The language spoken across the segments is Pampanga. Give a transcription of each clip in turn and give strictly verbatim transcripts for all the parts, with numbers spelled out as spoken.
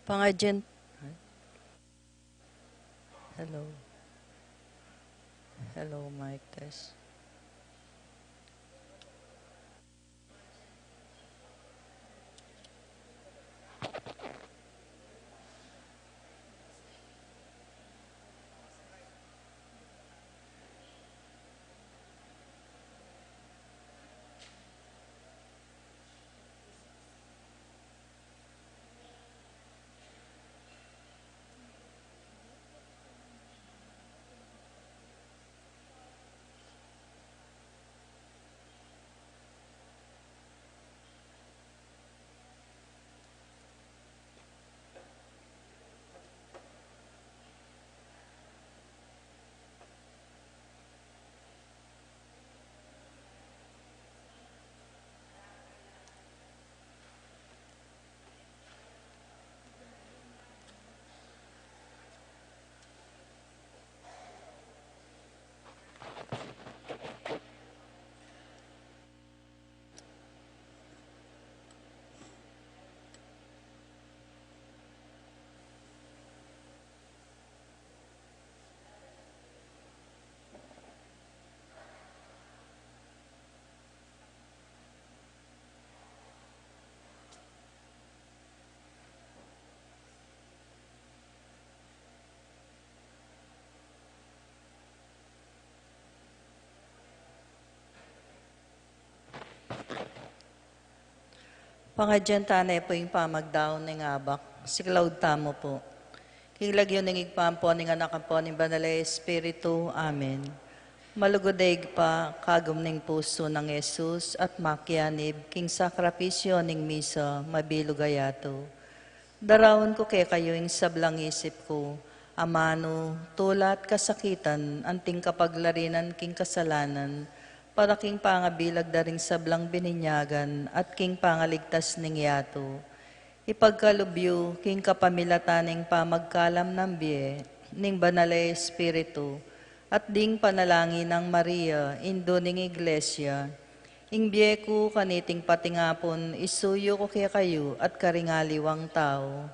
Pangadyan. Hello. Hello, mic test. Pangadyan tane pu ing pamagdaun ning abak. Siklaud tamu pu. King lagyu ning Ibpa, ampo ning Anak, ampo ning Banal a Espiritu. Amen. Malugud a Ibpa, kagum ning pusu nang Jesus at makianib king sakripisyu ning misa, mabilug a yatu. Daraun ku kekayu ing sablang isip ku, amanu, tula at kasakitan, anting kapaglarinan king kasalanan, para king pangabilag da ring sablang bininyagan at king pangaligtas ning yatu. Ipagkalub yu king kapamilatan ning pamagkalam nang bie ning Banal a Espiritu at ding panalangin nang Maria, Indu ning Iglesia, ing bie ku kaniting patingapun, isuyu ku kekayu at karing aliwang tau.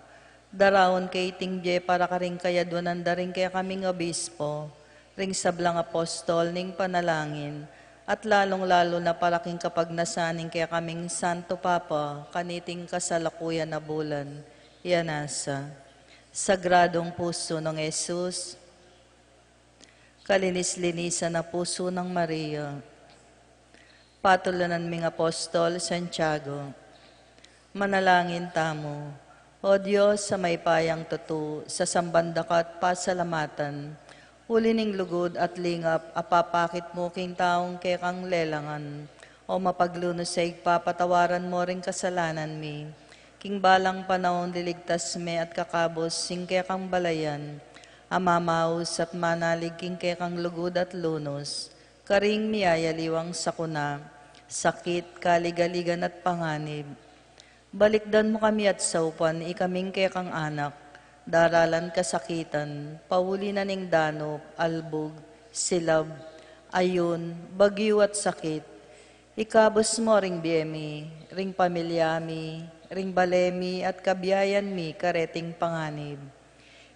Daraun ke iting bie para karing kayadwanan da ring kekaming obispo, ring sablang apostol ning panalangin, at lalung-lalu na para king kapagnasan ning kekaming Santo Papa, kaniting kasalukuyan a bulan. Yan nasa. Sagradung pusu nang Jesus, kalinis-linisan a pusu nang Maria, patulunan ming apostol Santiago. Manalangin tamu. O Dios, a mayupayang tutu, sasamban da ka at pasalamatan, uli ning lugud at lingap a papakit mu king taung kekang lelangan. O mapaglunus a Ibpa, patawaran mu ring kasalanan mi. King balang panaun liligtas me at kakabus ing kekang balayan, a mamaus at manalig king kekang lugud at lunus, karing miyayaliwang sakuna, sakit, kaligaligan at panganib. Balikdan mu kami at saupan, ikaming kekang anak, daralan kasakitan, pauli na ning danup, albug, silab, ayun, bagyu at sakit. Ikabus mu ring bie mi, ring pamilya mi, ring bale mi at kabiayan mi kareting panganib.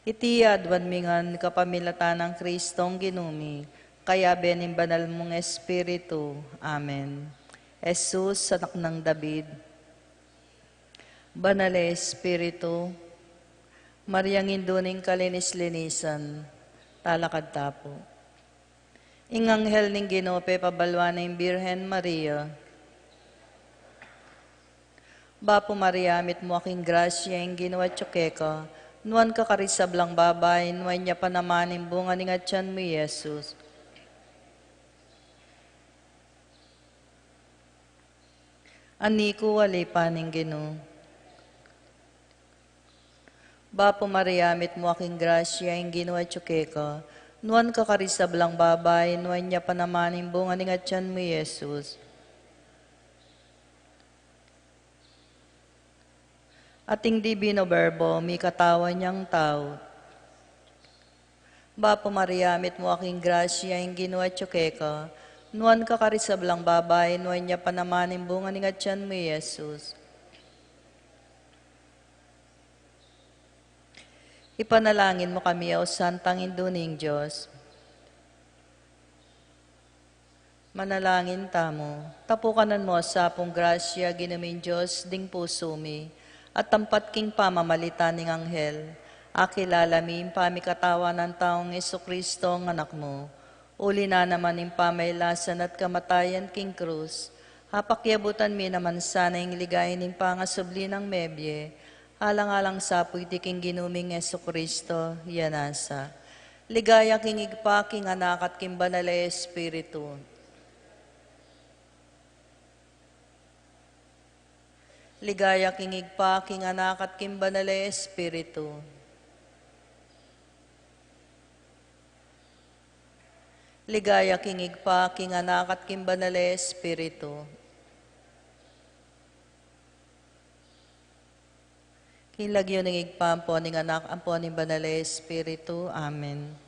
Iti aduan mi ngan kapamilatan nang Kristong Ginu mi, kayabe ning banal mung Espiritu. Amen. Jesus, Anak nang David, Banal a Espiritu, Mariang Indu ning kalinis-linisan, talakad ta pu. Ing anghel ning Ginu pepabaluan na ing Birhen Maria. Bapu Maria, mitmu ka king grasya, ing Ginu atyu keka, nuan ka karing sablang babai, nuan ya pa naman ing bunga ning atyan mu, i Jesus. Ani ku, ali pa ning Ginu. Bapu Maria, mitmu ka king grasya, ing Ginu atyu keka, nuan ka karing sablang babai, nuan ya pa naman ing bunga ning atyan mu, i Jesus. At ing Divino Verbo, mikatawan yang tau. Bapu Maria, mitmu ka king grasya, ing Ginu atyu keka, nuan ka karing sablang babai, nuan ya pa naman ing bunga ning atyan mu, i Jesus. Ipanalangin mu kami, O Santang Indu ning Dios. Manalangin tamu. Tapukanan mu sa pung grasya, Ginu ming Dios, ding pusu mi, at tampat king pamamalita ning anghel, akilala mi ing pamikatawan nang taung Jesucristo, ang Anak mu. Uli na naman ning pamailasan at kamatayan king krus, apakyabutan mi naman sana ing ligaya ning pangasubli nang mebie, alang-alang sa pu iti king Ginu ming Jesucristo, ya nasa. Ligaya king Ibpa, king Anak, at king Banal a Espiritu. Ligaya king Ibpa, king Anak, at king Banal a Espiritu. Ligaya king Ibpa, king Anak, at king Banal a Espiritu. King lagyu ning Ibpa, ampo ning Anak, ampo ning Banal a Espiritu. Amen.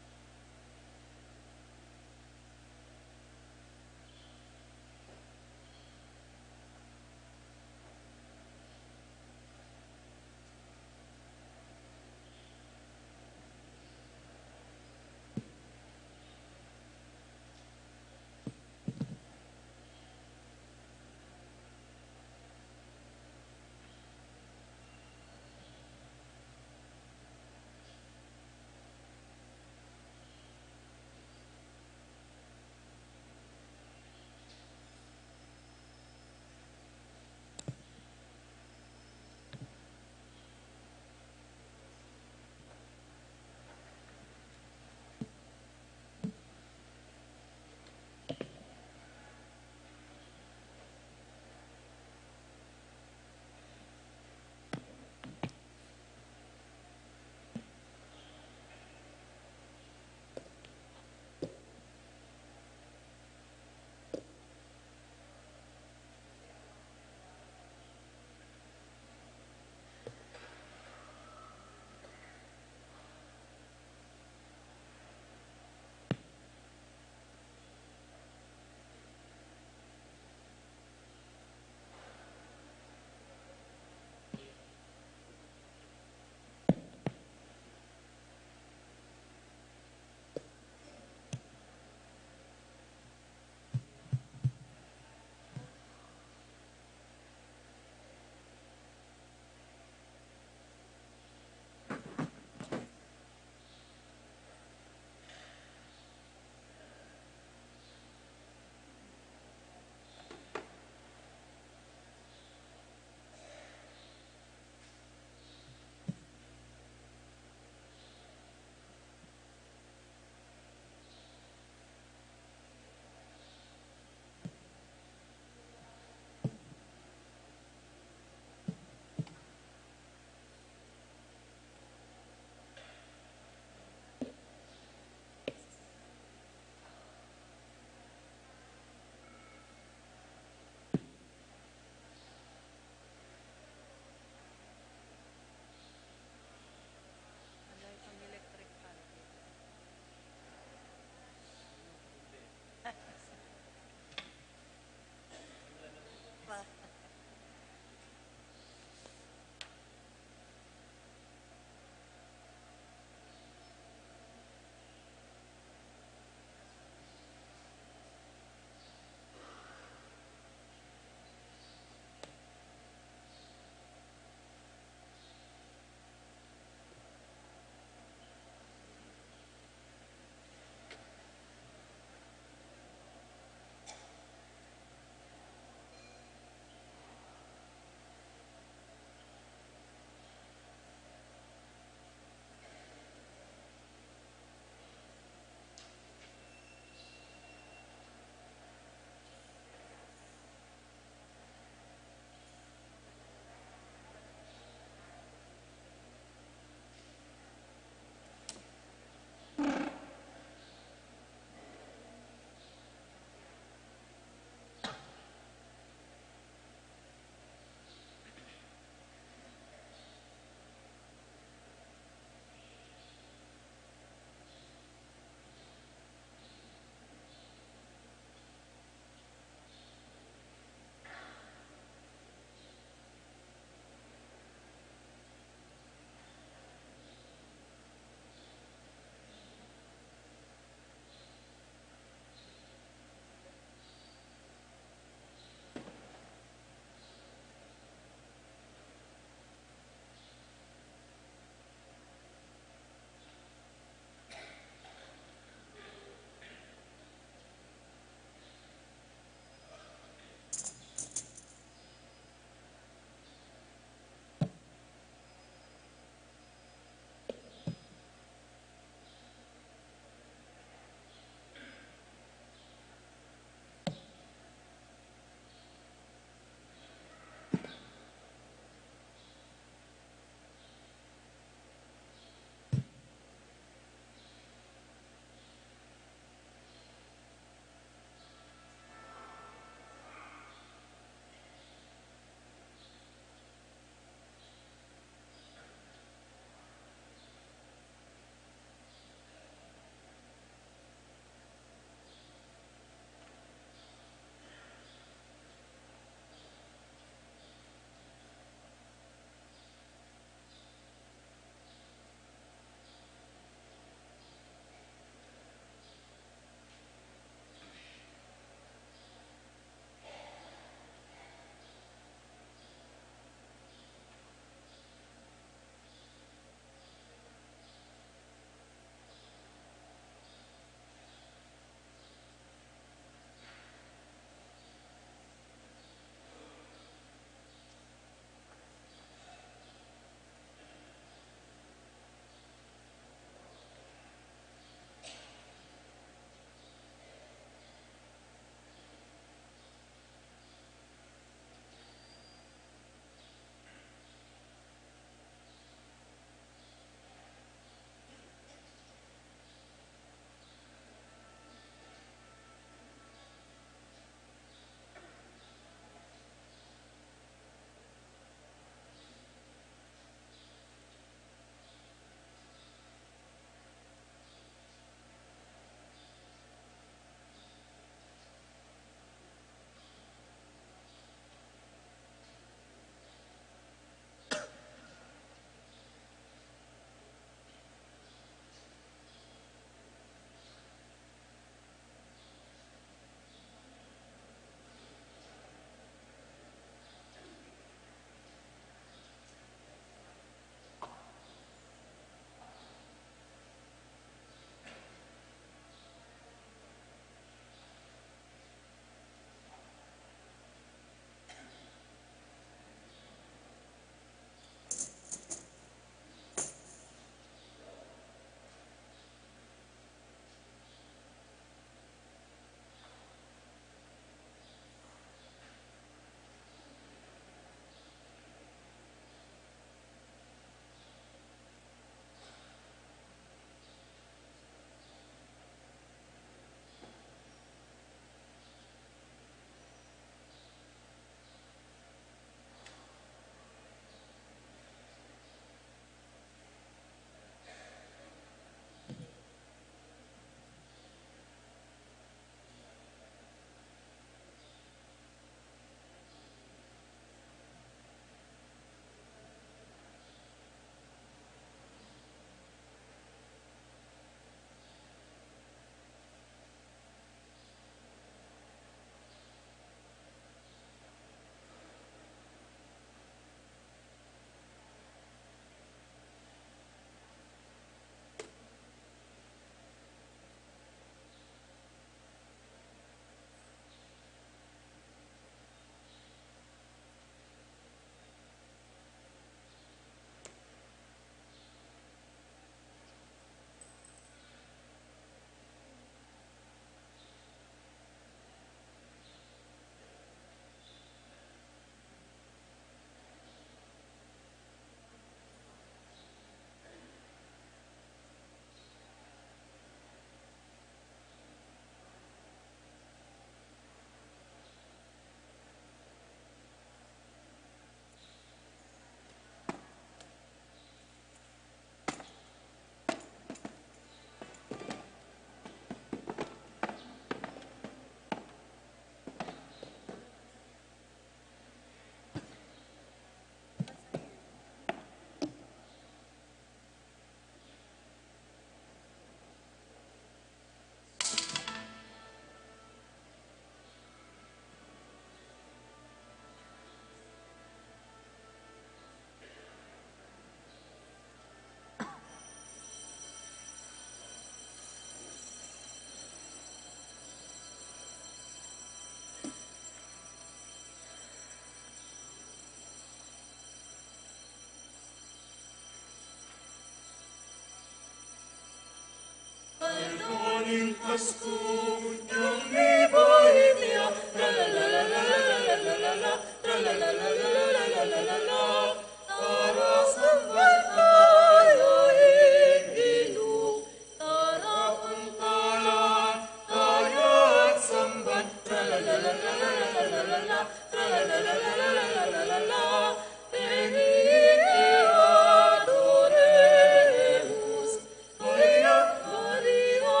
Maria, Maria,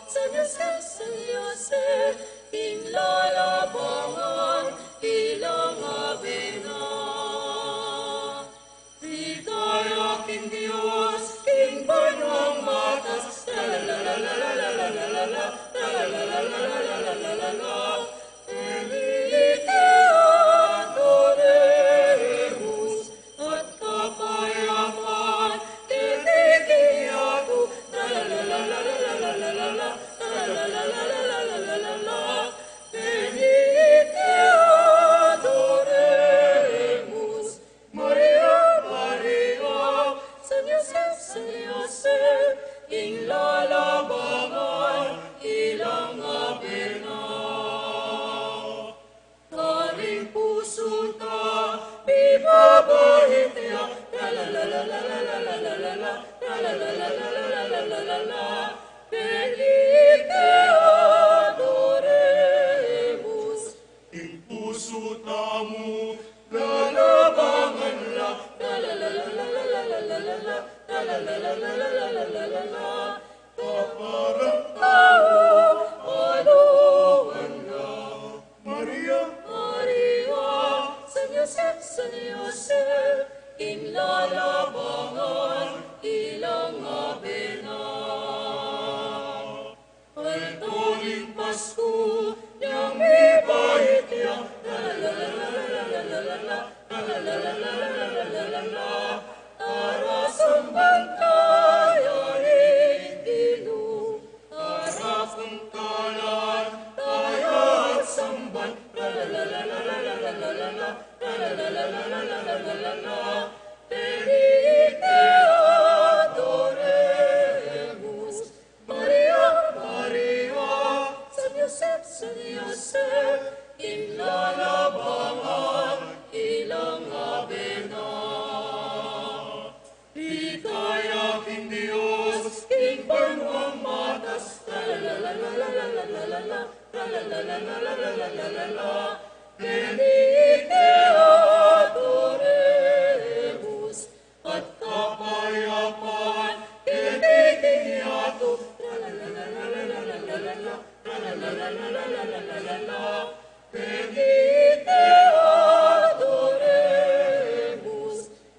San Jose, San Jose, ing lalabangan, ilang abe na. Ligaya king Dios, king banuang matas, la la la la la la la la la la la la la la la la la la. Iti adoremus, at kapayapan, keti king yatu, la la la la la la la la la la la la la la la la la la la. Iti adoremus, Maria, Maria, San Jose, San Jose, ing lalabangan, ilang abe na. Karing pusu ta, mibabait ya, la la la la la la la la la la la la la la la la la la la. Benite adoremus. Ing pusu tamu, lalabangan la, la la la la la la la la la la la la la la la la la la la. Kaparang tau, aduan la. Maria, Maria, San Jose, San Jose, ing lalabangan, ilang abe na. Alto ning Pasku, yang mibait ya, la la la la la la la la la la la la la la la la la la. Tara samban taya ing Ginu, tara puntalan taya at samban, la la la la la la la la la la la la la la la la la la. Benite adoremus. Maria, Maria, San Jose, San Jose, ing lalabangan, ilang abe na. Ligaya king Dios, king banuang matas, la la la la la la la la la la la la la la la la la la la. Benite adoremus. At kapayapan, keti king yatu, la la la la la la la la la la la la la la la la la la la. Benite adoremus.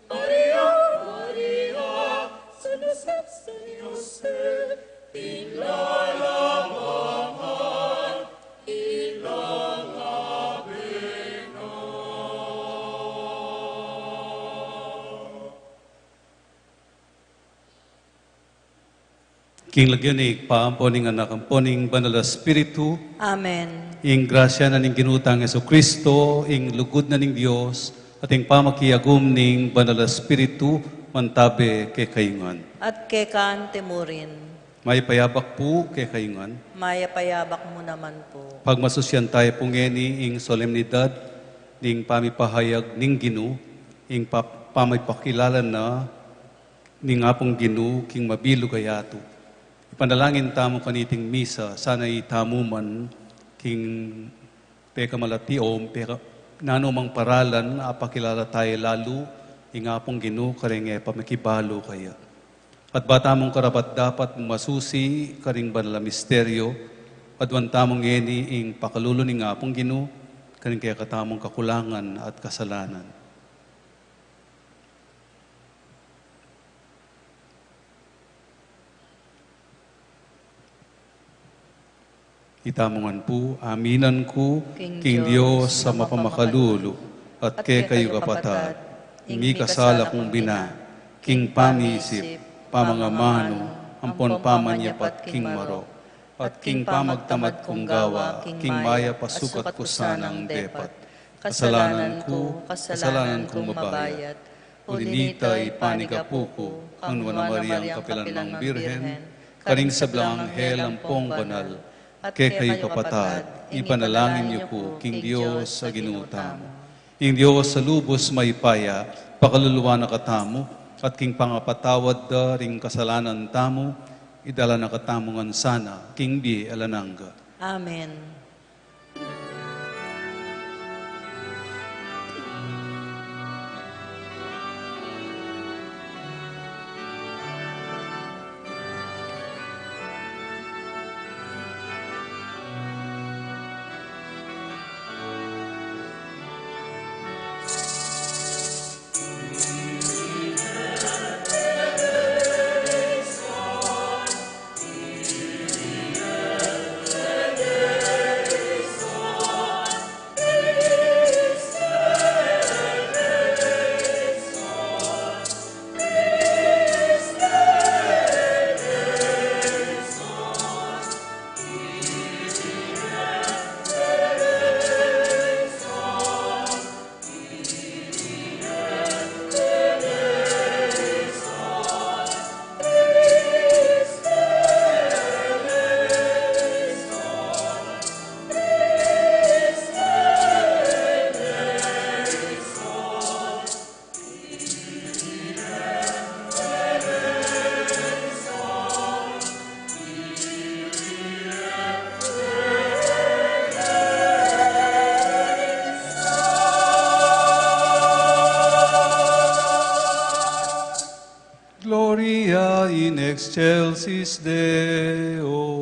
Maria, Maria, San Jose, San Jose, ing lalabangan, ilang abe na. King lagyu ning Ibpa, ampo ning Anak, ampo ning Banal a Espiritu. Amen. Ing grasya na ning Ginu tang Jesucristo, ing lugud na ning Dios, at ing pamakiagum ning Banal a Espiritu, mantabe kekayu ngan. At keka naman murin. Mayap a abak pu kekayu ngan. Mayap a abak mu naman pu. Pagmasusyan taya pu ngeni ing solemnidad ning pamipahayag ning Ginu, ing pa-, pamipakilala na ning Apung Ginu king mabilug a yatu. Ipanalangin tamu kaniting misa, sana itamu man king pekamalati o peka-, nanu mang paralan, apakilala taya lalu ing Apung Ginu karing e pamikibalu kaya. At ba tamung karapat-dapat masusi karing banal a misteryo, aduan tamu ngeni ing pakalulu ning Apung Ginu karing kekatamung kakulangan at kasalanan. Itamu ngan pu, aminan ku king Dios a mapamakalulu, at kekayu kapatad, ing mikasala kung bina, king pamisip, pamangamanu, ampon pamanyapat king marok, at king pamagtamad kung gawa king mayap a sukat ku sanang depat. Kasalanan ku, kasalanan kung mabayat. Uli na nita, ipanyawad ku kang Nuan a Mariang kapilan mang Birhen, karing sablang anghel ampong banal, at kekayu kapatad, ipanalangin yu ku king Dios a Ginu tamu. Ing Dios a lubus mayupaya, pakalulu na katamu, at king pangapatawad da ring kasalanan tamu, idala na katamu ngan sana king bie alang angga. Amen. Gloria in excelsis Deo.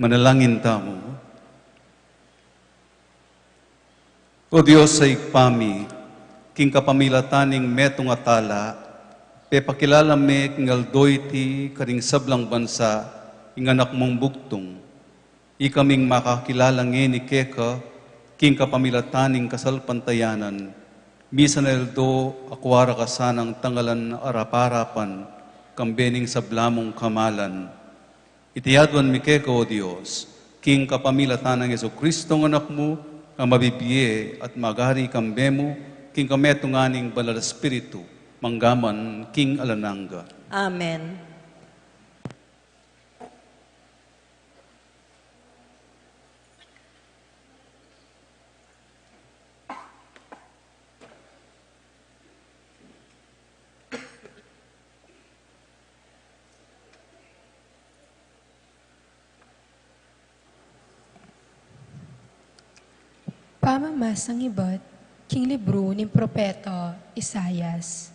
Manalangin tamu. O Dios a Ibpa mi, king kapamilatan ning metung a tala, pepakilala me king aldo iti karing sablang bansa ing Anak mung bugtung. Ikaming makakilala ngeni keka, king kapamilatan ning kasalpantayanan, misan a aldo akua ra ka sanang tangalan arap-arapan, kambe ning sabla mung kamalan. Iti aduan mi keka, O Dios, king kapamilatan nang Jesucristo a Anak mu, a mabibie at magari kambe mu, king kametungan ning Banal a Espiritu, mangga man king alang angga. Amen. Pamamasang ibat king libru ning propeta Isaias.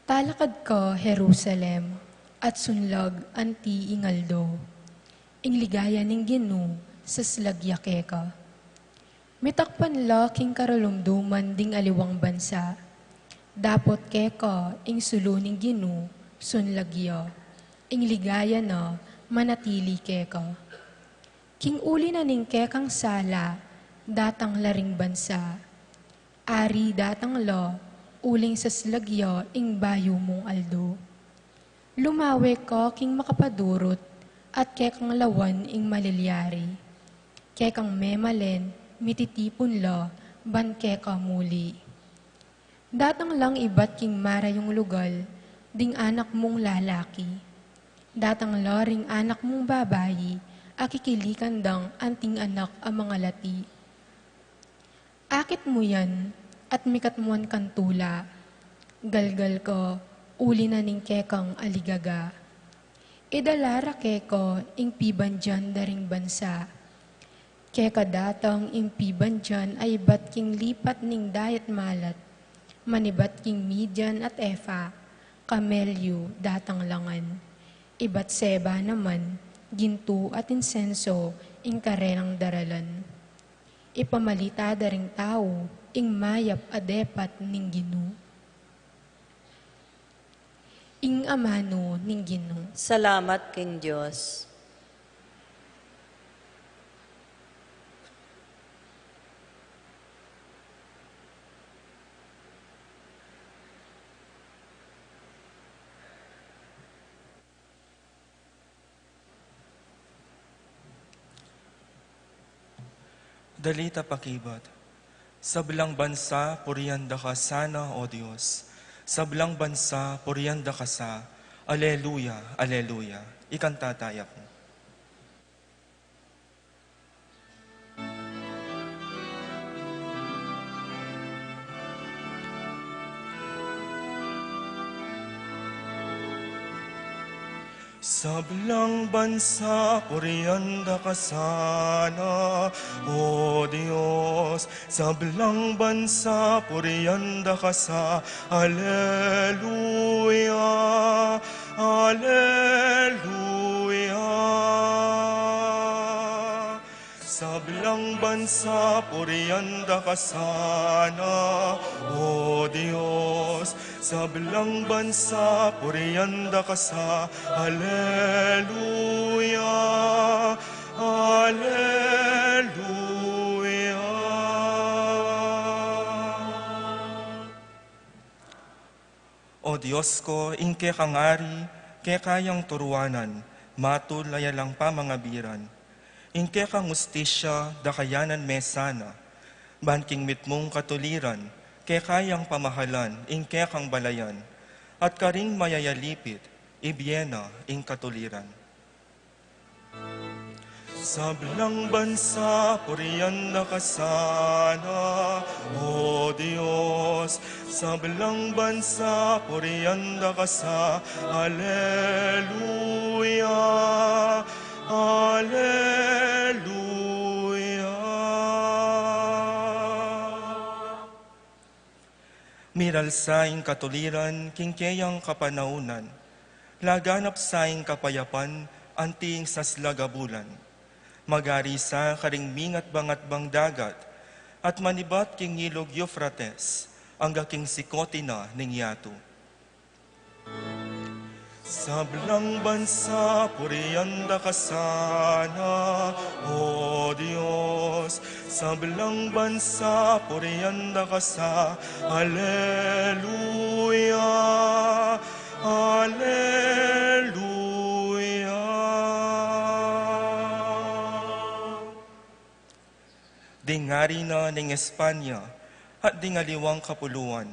Talakad ka Jerusalem, at sunlag anti ing aldo. Ing ligaya ning Ginu saslag ya keka. Mitakpan la king karalumduman ding aliwang bansa. Dapot keka ing sulu ning Ginu sunlag ya. Ing ligaya na manatili keka. King uli na ning kekang sala, datang la ring bansa. Ari datang la, uling saslag ya ing bayu mung aldo. Lumawe ka king makapadurut, at kekang lawan ing malilyari. Kekang memalen, mititipun la, ban keka muli. Datang lang ibat king marayung lugal, ding anak mung lalaki. Datang la ring anak mung babai, a kikilikan dang anting anak a mangalati. Akit mu yan, at mikat mu yan kang tula. Galgal ka, uli na ning kekang aligaga. Idala ra keka ing pibandian da ring bansa. Keka datang ing pibandian a ibat king lipat ning dayat malat, manibat king Midian at Efa, kamelyu datang la ngan. Ibat Seba naman, gintu at insenso ing karelang daralan. Ipamalita da ring tau ing mayap a depat ning Ginu. Ing amanu ning Ginu. Salamat king Dios. Dalita pakibat. Sablang bansa, purian da ka sana, O Dios. Sablang bansa, purian da ka sa. Aleluya, aleluya. Ikanta taya pu. Sablang bansa, purian da ka sana, O Dios. Sablang bansa, purian da ka sa. Aleluya, aleluya. Sablang bansa, purian da ka sana, O Dios. Sablang bansa, purian da ka sa. Aleluya, aleluya. O Dios ko, ing kekang ari, keka yang turuanan, matul a ya lang pamangabiran. Ing kekang ustisya, dakayanan me sana, ban king mitmung katuliran, keka yang pamahalan, ing kekang balayan, at karing mayayalipit, ibie na ing katuliran. Sablang bansa, purian da ka sana, O Dios. Sablang bansa, purian da ka sa. Aleluya, aleluya. Miralsa ing katuliran king keyang kapanaunan, laganap sa ing kapayapan Anting saslag a bulan, magari sa karing mingat bangat bang dagat, at manibat king ilug Euphrates, angga king sikote na ning yatu. Sablang bansa, purian da ka sana, O Dios. Sablang bansa, purian da ka sa. Aleluya, aleluya. Ding ari na ning Espanya at ding aliwang kapuluan,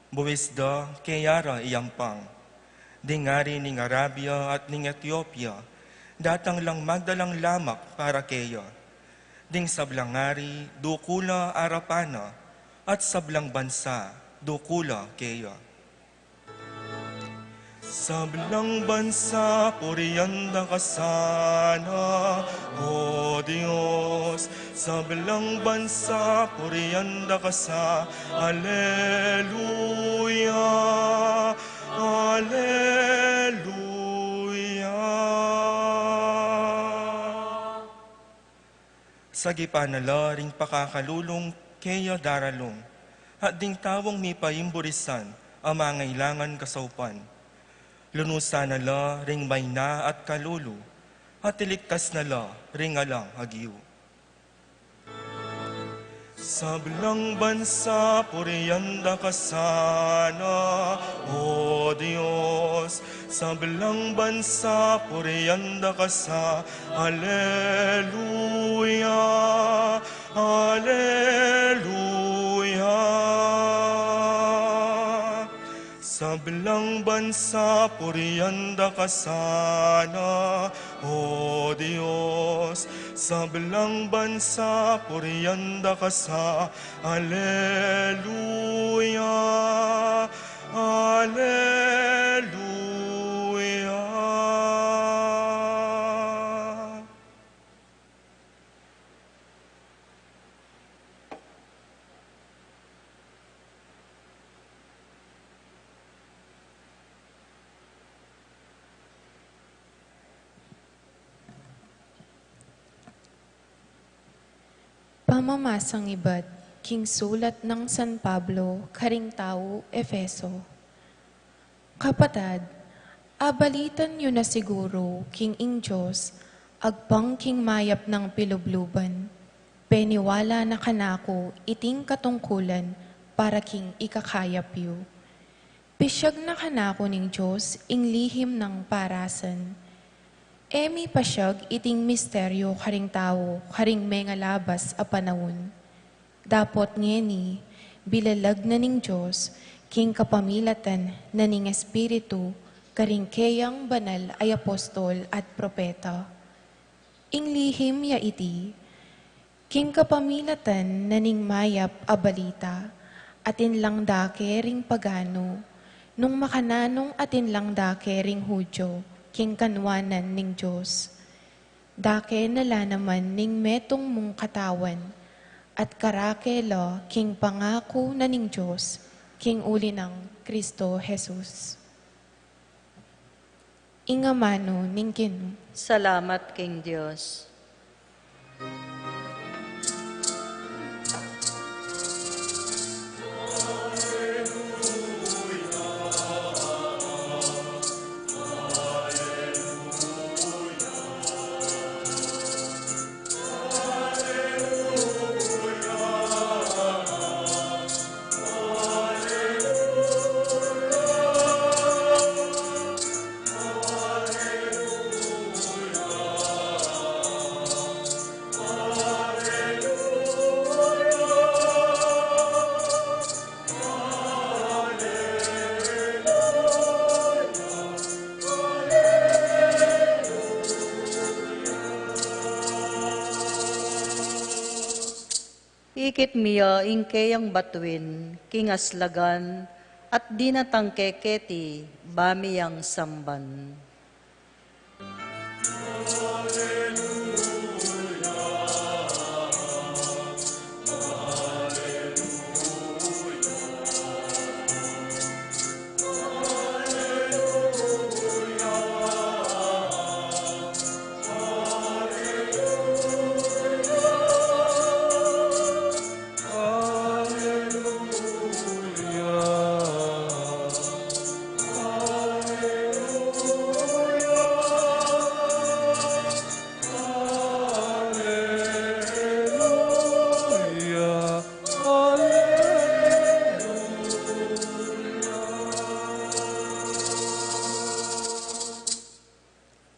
buwis da keya ra iyampang. Ding ari ning Arabia at ning Etiopia, datang lang magdalang lamak para keya. Ding sablang ari, dukula arapan na, at sablang bansa, dukula keya. Sablang bansa, purian da ka sana, O Dios. Sablang bansa, purian da ka sa. Aleluya, aleluya. Sagipan na la ring pakakalulung keya daralung, at ding taung mipaimburisan a mangailangan kasaupan. Lunusan na la ring maina at kalulu, at iligtas na la ring alang agyu. Sablang bansa, purian da ka sana, O Dios. Sablang bansa, purian da ka sa. Aleluya, aleluya. Sablang bansa, purian da ka sana, O Dios. Sablang bansa, purian da ka sa. Aleluya, aleluya. Pamamasang ibat king sulat nang San Pablo karing tau Efeso. Kapatad, abalitan yu na siguru king ing Dios, agpang king mayap nang pilubluban, peniwala na kanaku iting katungkulan para king ikakayap yu. Pisyag na kanaku ning Dios ing lihim nang parasan. E mi pasyag iting misteryu karing tau karing mengalabas a panaun. Dapot ngeni, bilalag na ning Dios king kapamilatan na ning Espiritu karing keyang banal a apostol at propeta. Ing lihim ya iti, king kapamilatan na ning mayap a balita, atin lang dake ring pagano, nung makananung atin lang dake ring Judio king kanuanan ning Dios. Dake na la naman ning metung mung katawan, at karake la king pangaku na ning Dios king uli nang Kristo Jesus. Ing amanu ning Ginu. Salamat king Dios. Ikit mi ya ing keyang batuin king aslagan, at dinatang ke keti ba mi yang samban.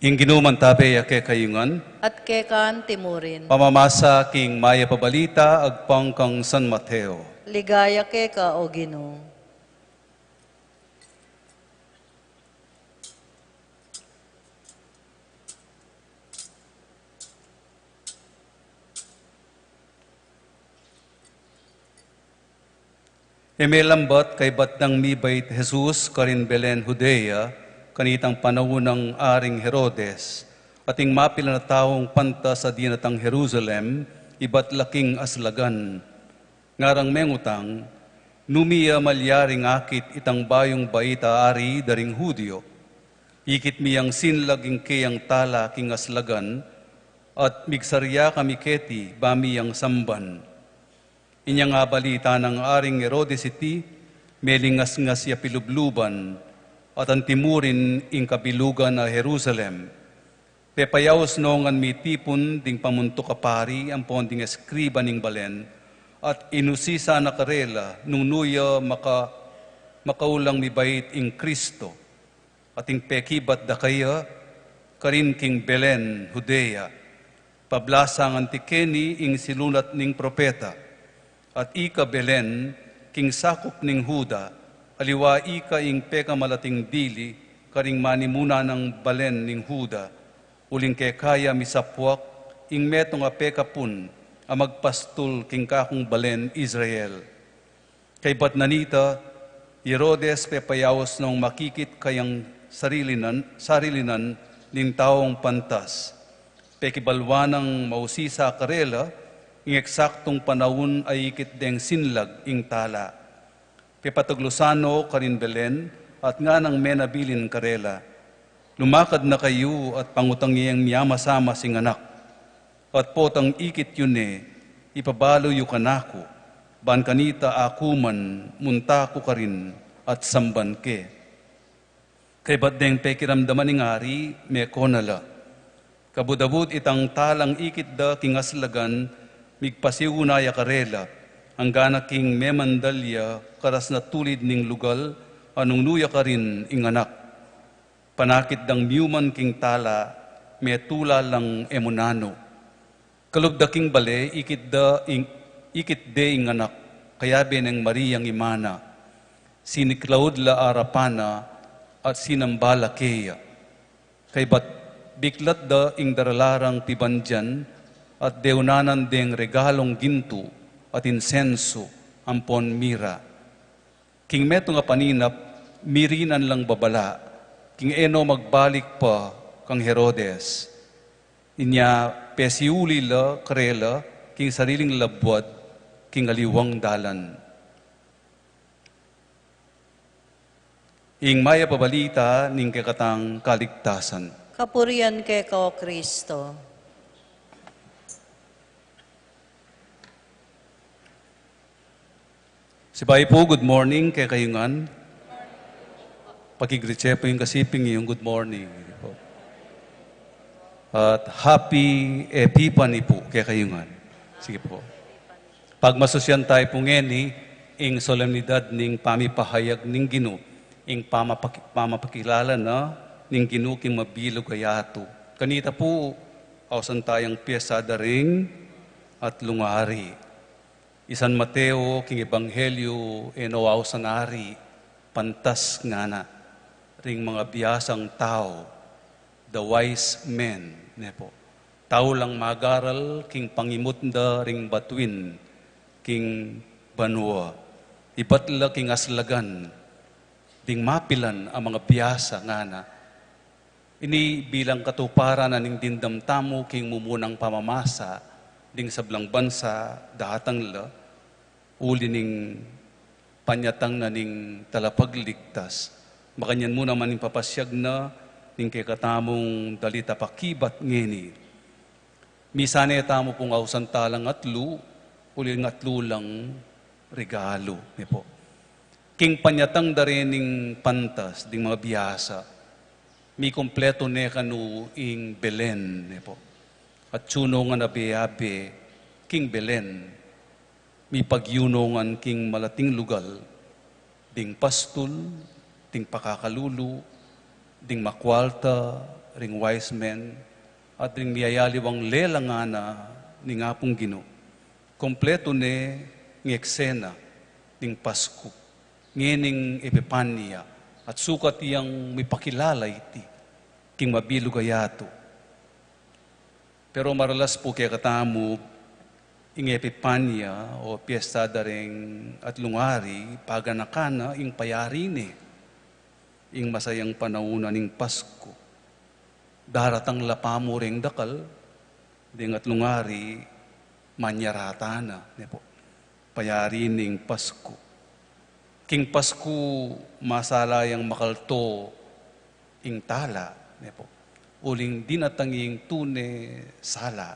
Ing Ginu mantabe ya kekayu ngan. At keka antimurin. Pamamasa king Mayap a Balita agpang kang San Mateo. Ligaya keka, O Ginu. E melambat kaybat dang mibait Jesus karin Belen, Judea, kanitang panaun nang Aring Herodes, at ing mapilan a taung pantas a dinatang Jerusalem, ibat la king aslagan. Ngarang mengutang, nu mi ya malyaring akit itang bayung bait a ari da ring Judio? Ikit mi yang sinlag ing keyang tala king aslagan, at migsarya kami keti ba mi yang samban. Inyang abalita nang Aring Herodes iti, melingasngas ya pilubluban, at antimurin ing kabilugan a Jerusalem. Pepayaus no ngan mitipun ding pamuntuk a pari ampon ding eskriba ning balen, at inusisa na karela nung nu ya maka-, makaulang mibait ing Kristo. At ing pekibat da kaya, karin king Belen, Judea, pablasangan ti keni ing sinulat ning propeta. At ika Belen, king sakup ning Juda, aliwa ika ing pekamalating dili karing manimuna nang balen ning Juda, uling keka ya misapuak ing metung a pekapun a magpastul king kakung balen Israel. Kaybat na nita, i Herodes pepayaus nong makikit kayang sarilinan, sarilinan ning taung pantas. Pekibalwa nang mausisa karela ing eksaktung panaun a ikit deng sinlag ing tala. Pepataglusan no karin Belen, at nganang menabilin karela, "Lumakad na kayu at pangutang yeng miamasamas ing anak. At potang ikit yu ne, ipabalu yu kanaku, ban kanita aku man munta ku karin at samban ke." Kaybat deng pekiramdaman ning ari, meko na la. Kabud-abud itang talang ikit da king aslagan, migpasiuna ya karela, anggana king memandal ya karas na tulid ning lugal a nung nu ya karin ing anak. Panakit dang miuman king tala, metula lang e mu nanu. Kalub da king bale, ikit da ing, ikit de ing anak, kayabe neng Mariang ima na. Siniklaud la arapan na at sinamba la keya. Kaybat biklat da ing darala rang pibandian at deunanan deng regalung gintu at insensu ampon mira. King metung a paninap, mirinan lang babala, king e no magbalik pa kang Herodes. Inya pesiuli la karela king sariling labuad king aliwang dalan. Ing Mayap a Balita ning kekatang kaligtasan. Kapurian keka, O Kristo. Sibayu pu, good morning kekayu ngan. Pakigreet ye pu ing kasiping yu, good morning. At happy Epiphany pu kekayu ngan. Sige pu. Pagmasusyan tayu pu ngeni ing solemnidad ning pamipahayag ning Ginu, ing pamapaki-, pamapakilala na ning Ginu king mabilug a yatu. Kanita pu, ausan tayang piyesa da ring atlung ari. I San Mateo king Ebanghelyo, e no ausan ari, pantas ngana, ring mga biasang tau, the wise men, ne pu. Tau lang magaral king pangimut da ring batuin king banua. Ibat la king aslagan, ding mapilan a mga biasa ngana. Ini bilang katuparan na ning dimdam tamu king mumunang pamamasa ding sablang bansa datang la, uli ning panyatang na ning Talapagligtas. Makanyan mu naman ing papasiag na ning kekatamung dalita pakibat ngeni. Misan e tamu pung ausan talang atlu, uli ing atlu lang regalu, ne pu. King panyatang da rening pantas ding mga biasa, mikumpletu ne kanu ing Belen, ne pu. Atyu no ngan abe-abe king Belen, mipagyu no ngan king malating lugal, ding pastul, ding pakakalulu, ding makualta, ring wise men, at ring miyayaliwang lelangan na ning Apung Ginu. Kompletu ne ing eksena ning Pasku, ngening Epipania, at sukat yang mipakilala iti king mabilug a yatu. Pero maralas pu kekatamu, ing Epipania o piesta da ring atlung ari, paganakan na ing payari ne, ing masayang panaun na ning Pasku. Daratang la pamu ring dakal, ding atlung ari, manyaratan na, ne pu. Payari ning Pasku. King Pasku, masala yang makalto ing tala, ne pu. Uling dinatang ing tune sala,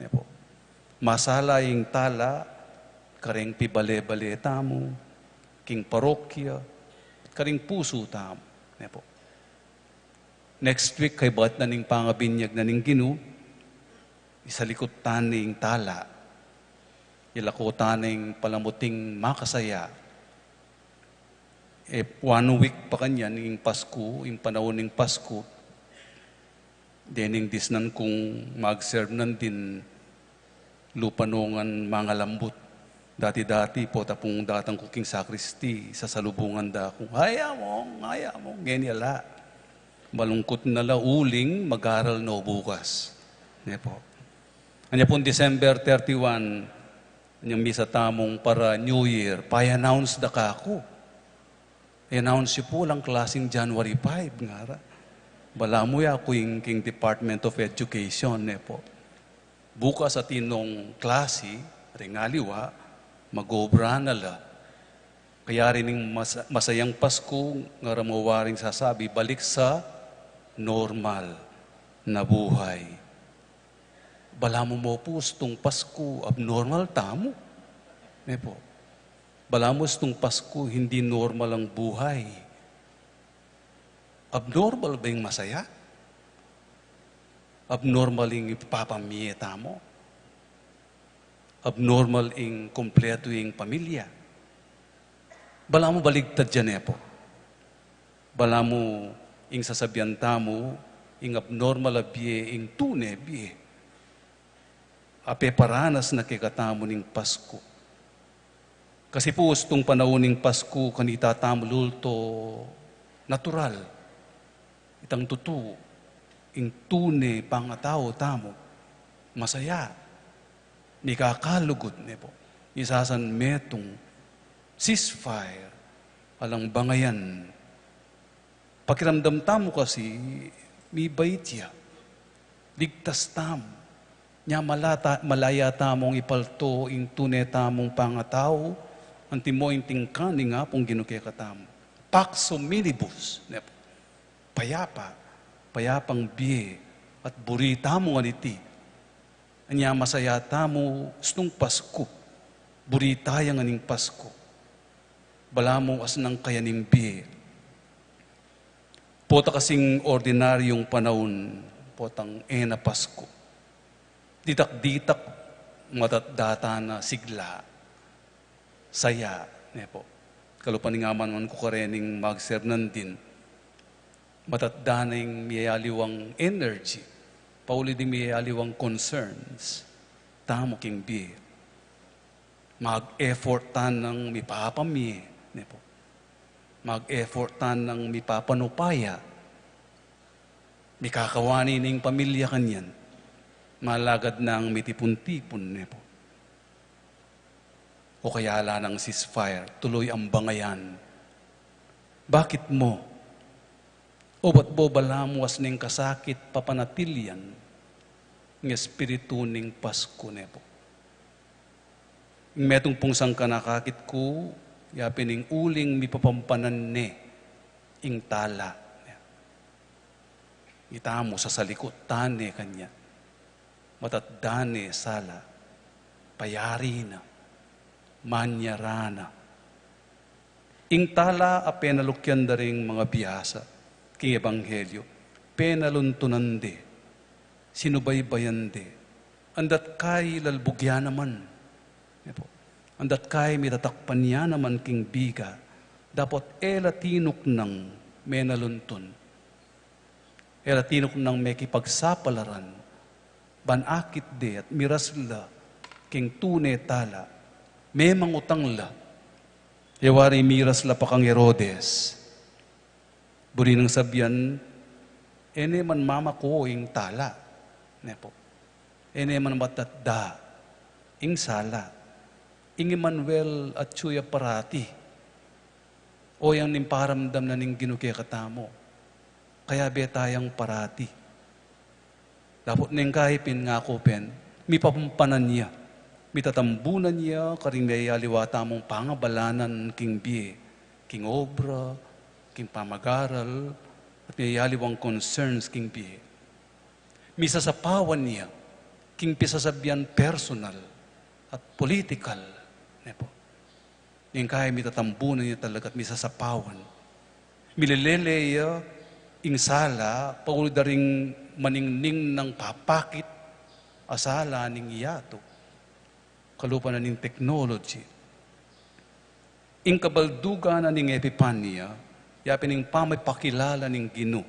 ne pu. Masala ing tala, karing pibale-bale tamu, king parokya, karing pusu tamu, ne pu. Next week, kaybat na ning pangabinyag na ning Ginu, isalikut ta ne ing tala. Ilako ta ne ing palamuting makasaya. E, one week pa kanyan ing Pasku, ing panaun ning Pasku. Dening disnan kung mag-serve nandin lupa nung mangalambut. Dati-dati pu, tapung datang ku king sakristi, sasalubungan da ku, "Ay, among, ay, among," ngeni ala. Malungkut na la uling mag-aral no bukas. Ne pu. Anya pung December thirty-one, anyang misa tamung para New Year, pay-announce da kaku. I-announce yu pu, alang klasing January five, ngara. Balamu ya ku ing king Department of Education, ne pu. Bukas atin nong klasi, ring aliwa, mag-obra na la. Kayari ning mas-, masayang Pasku, ngara mu waring sasabi, balik sa normal na buhay. Balamu mu pu, stung Pasku, abnormal tamu. Ne pu. Balamu stung Pasku, hindi normal ang buhay. Abnormal ba ing masaya? Abnormal ing ipapamie tamu? Abnormal ing kumpletu ing pamilya? Balamu baligtad ya, ne pu. Balamu ing sasabian tamu, ing abnormal a bie, ing tune bie. Apeparanas na kekatamu ning Pasku. Kasi pu, stung panaun ning Pasku, kanita tamu lulto natural. Itang tutu, ing tune pangatau tamu, masaya, mikakalugud, ne pu. Isasan metung, ceasefire, alang bangayan. Pakiramdam tamu kasi, mibait ya. Ligtas tamu. Nya malata-, malaya tamung ipalto ing tune tamung pangatau, antimo ing tingka ning Apung Ginu kekatamu. Pax omnibus, ne pu. Payapa, payapang bie, at buri tamu ngan iti. Anya masaya tamu, stung Pasku, buri taya ngan ing Pasku. Balamu asnang kaya ning bie. Pota kasing ordinaryung panaun, potang e na Pasku. Ditak-ditak, matatda ta na sigla. Saya, ne pu. Kalupa ning amanman ku karening mag-serve nandin. Matatda na ing miyayaliwang energy. Pauli ding miyayaliwang concerns. Tamu king bie. Mag-effort ta nang mipapamie, ne pu. Mag-effort ta nang mipapanupaya. Mikakawani ning pamilya kanyan. Malagad nang mitipun-tipun, ne pu. O kaya ala nang ceasefire, tuloy ang bangayan. Bakit mu? O bat bo balamu asning kasakit papanatilian ing espiritu ning Pasku, ne pu. Ing metung pung sangkan akakit ku, yapin ing uling mipapampanan ne ing tala. Itamu sasalikut ta ne kanyan. Matatda ne sala, payari na, manyara na. Ing tala a penalukyan da ring mangabiasa king ebanghelyo, penaluntunan de, sinubaybayan de, andat kay lalbug ya naman, ne pu, andat kay mitatakpan ya naman king biga, dapot e la tinuknang menaluntun. E la tinuknang mekipagsapalaran, ban akit de at miras la king tune tala, memang utang la. E wari miras la pa kang Herodes. Buri nang sabian, e ne man mamako ing tala. Ne pu. E ne man matatda ing sala. Ing Emmanuel atyu ya parati. O yang ning paramdam na ning Ginu kekatamu. Kayabe tayang parati. Dapot neng kayi pin ngaku pin, mipapampanan ya, mitatambunan ya karing miyayaliwa tamung pangabalanan king bie, king obra, king pamagaral, at miyayaliwang concerns king bie. Misasapawan ya king pisasabian personal at political, ne pu. Ning kayi mitatambunan ya talaga at misasapawan. Milelele ya ing sala, pauli da ring maningning nang papakit a sala ning yatu. Kalupa na ning technology. Ing kabaldugan na ning Epipania, yapin ing pamipakilala ning Ginu.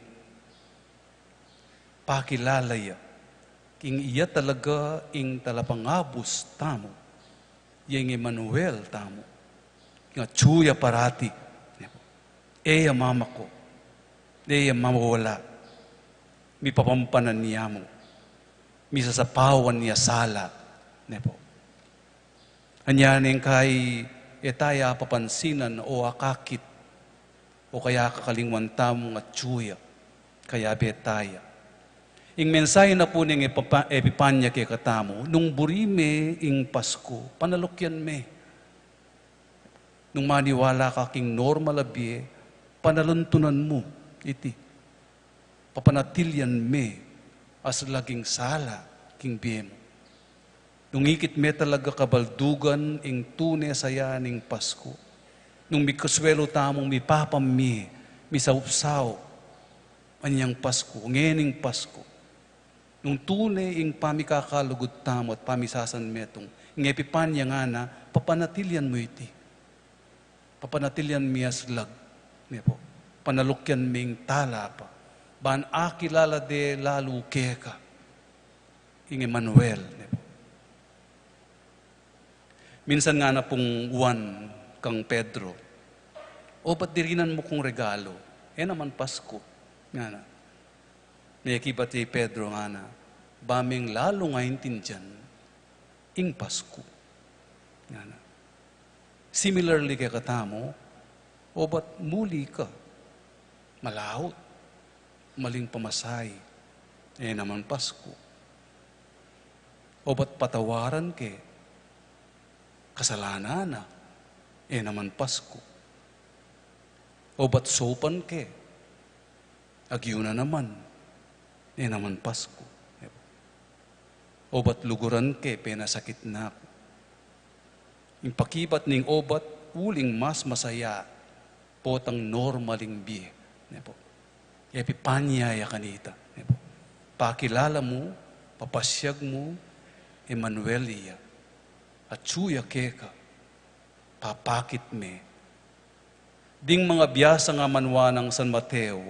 Pakilala ya king iya talaga ing talapangabus tamu, ya ing Emmanuel tamu, ing atyu ya parati. E ya mamako, e ya mawala, mipapampanan ya mu, misasapawan ya sala, ne pu. Anya neng kayi e taya papansinan o akakit, o kaya kakalingwan tamung atyu ya, kayabe taya. Ing mensahe na pu ning Epipa-, Epipania kekatamu, nung buri me ing Pasku, panalukyan me. Nung maniwala ka king normal a bie, panaluntunan mu iti. Papanatilian me, aslag ing sala king bie mu. Nung ikit me talaga kabaldugan ing tune saya ning Pasku. Nung mikasuelu tamung mipapamie, misaupsaup, anyang Pasku, ngening Pasku. Nung tune ing pamikakalugud tamu at pamisasanmetung, ing Epipania ngana, papanatilian mu iti. Papanatilian mi aslag, ne pu. Panalukyan ming tala pa. Ban akilala de lalu keka. Ing Emmanuel, ne pu. Minsan ngana pung Juan kang Pedro, "O, ba't dirinan mu kung regalo? E naman Pasku," ngana. Mekibat ya i Pedro ngana, "Ba meng lalung aintindian ing Pasku," ngana. Similarly kekatamu, o ba't muli ka, malaut, maling pamasahe, e naman Pasku. O ba't patawaran ke kasalanan na, e naman Pasku. O ba't saupan ke, agyu na naman, e naman Pasku. O ba't luguran ke, penasakit na ku. Ing pakibat ning o ba't uling mas masaya, potang normal ing bie, ne pu. Epipania ya kanita, ne pu. Pakilala mu, papasiag mu, Emmanuel iya. Atyu ya keka, papakit me. Ding mangabiasa nga manwa nang San Mateo,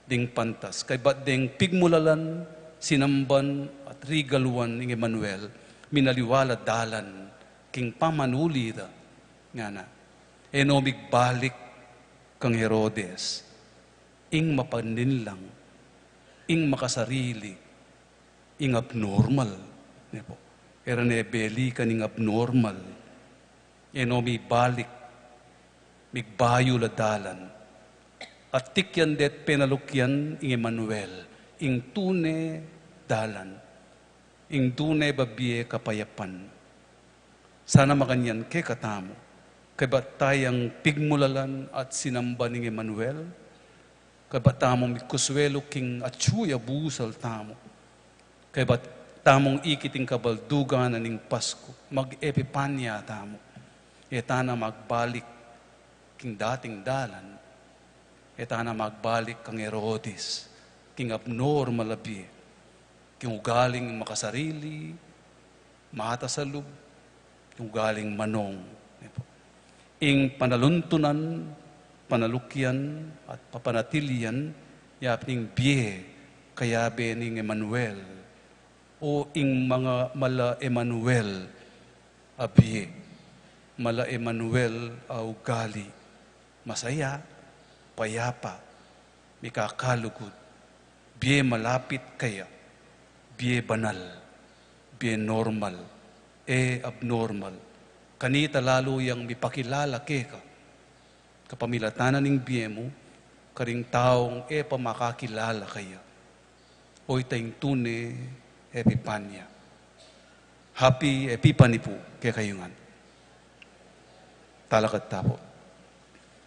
ding pantas, kaybat deng pigmulalan, sinamban, at rigaluan ing Emmanuel, minaliwa la dalan, king pamanuli da, ngana, e no migbalik kang Herodes, ing mapaninlang, ing makasarili, ing abnormal, ne pu. E ra ne belikan ing abnormal, e no mibalik, migbayu la dalan. At tikyan de't penalukyan ing Emmanuel, ing tune dalan, ing tune babie kapayapan. Sana makanyan kekatamu, kaybat tayang pigmulalan at sinamban ing Emmanuel, kaybat tamung mikusuelu king atyu ya busal tamu, kaybat tamung ikit ing kabaldugan na ning Pasku, mag-Epipania tamu, e tana magbalik king dating dalan, e tana magbalik kang Herodes, king abnormal a bie, king ugaling makasarili, matasalub, king ugaling manong. Ing panaluntunan, panalukyan, at papanatilian, yapin ing bie Kayabe ning Emmanuel, o ing manga mala Emmanuel a bie, mala Emmanuel a ugali, masaya, payapa, mikakalugud, bie malapit kaya, bie banal, bie normal, e abnormal. Kanita lalu yang mipakilala keka, kapamilatan na ning bie mu, karing taung e pa makakilala kaya. O ita ing tune Epipania. Happy Epiphany pu kekayu ngan. Talakad ta pu.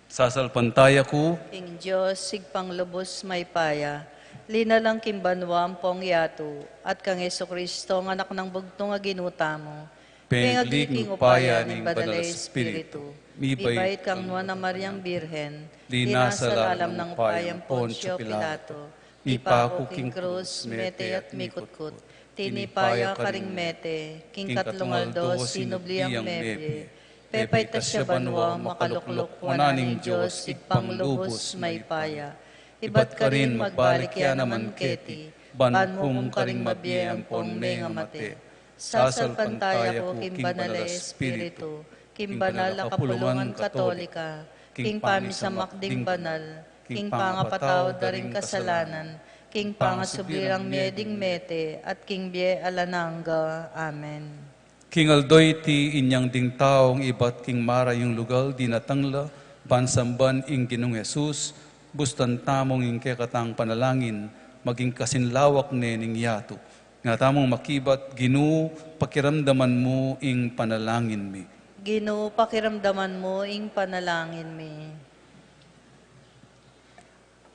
Sasalpantaya ku king Dios, Ibpang lubus mayupaya, linalang king banua ampong yatu, at kang Jesucristo, a Anak nang bugtung a Ginu tamu, pengagli king upaya ning Banal a Espiritu, mibait kang nuan a Mariang Birhen, linasa lalam nang upaya nang Poncio Pilato, mipaku king krus, mete at mikutkut, tinipa ya karing mete, king katlung aldo sinubli yang mebie, pepaitas ya banua, makalukluk wanan ning Dios Ibpang lubus mayupaya. Ibat karin magbalik ya naman keti, ban mukum karing mabie ampon mengamate. Sasalpantaya ku king Banal a Espiritu, king banal a kapulungan Katolika, king pamisamak ding banal, king pangapatawad da ring kasalanan, king pangasubli rang mie ding mete, at king bie alang angga. Amen. King aldo iti inyang ding taung ibat king marayung lugal dinatang la ban samban ing Ginung Jesus, bustan tamung ing kekatang panalangin maging kasinlawak ne ning yatu. Nga tamung makibat, Ginu, pakiramdaman mu ing panalangin mi. Ginu, pakiramdaman mu ing panalangin mi.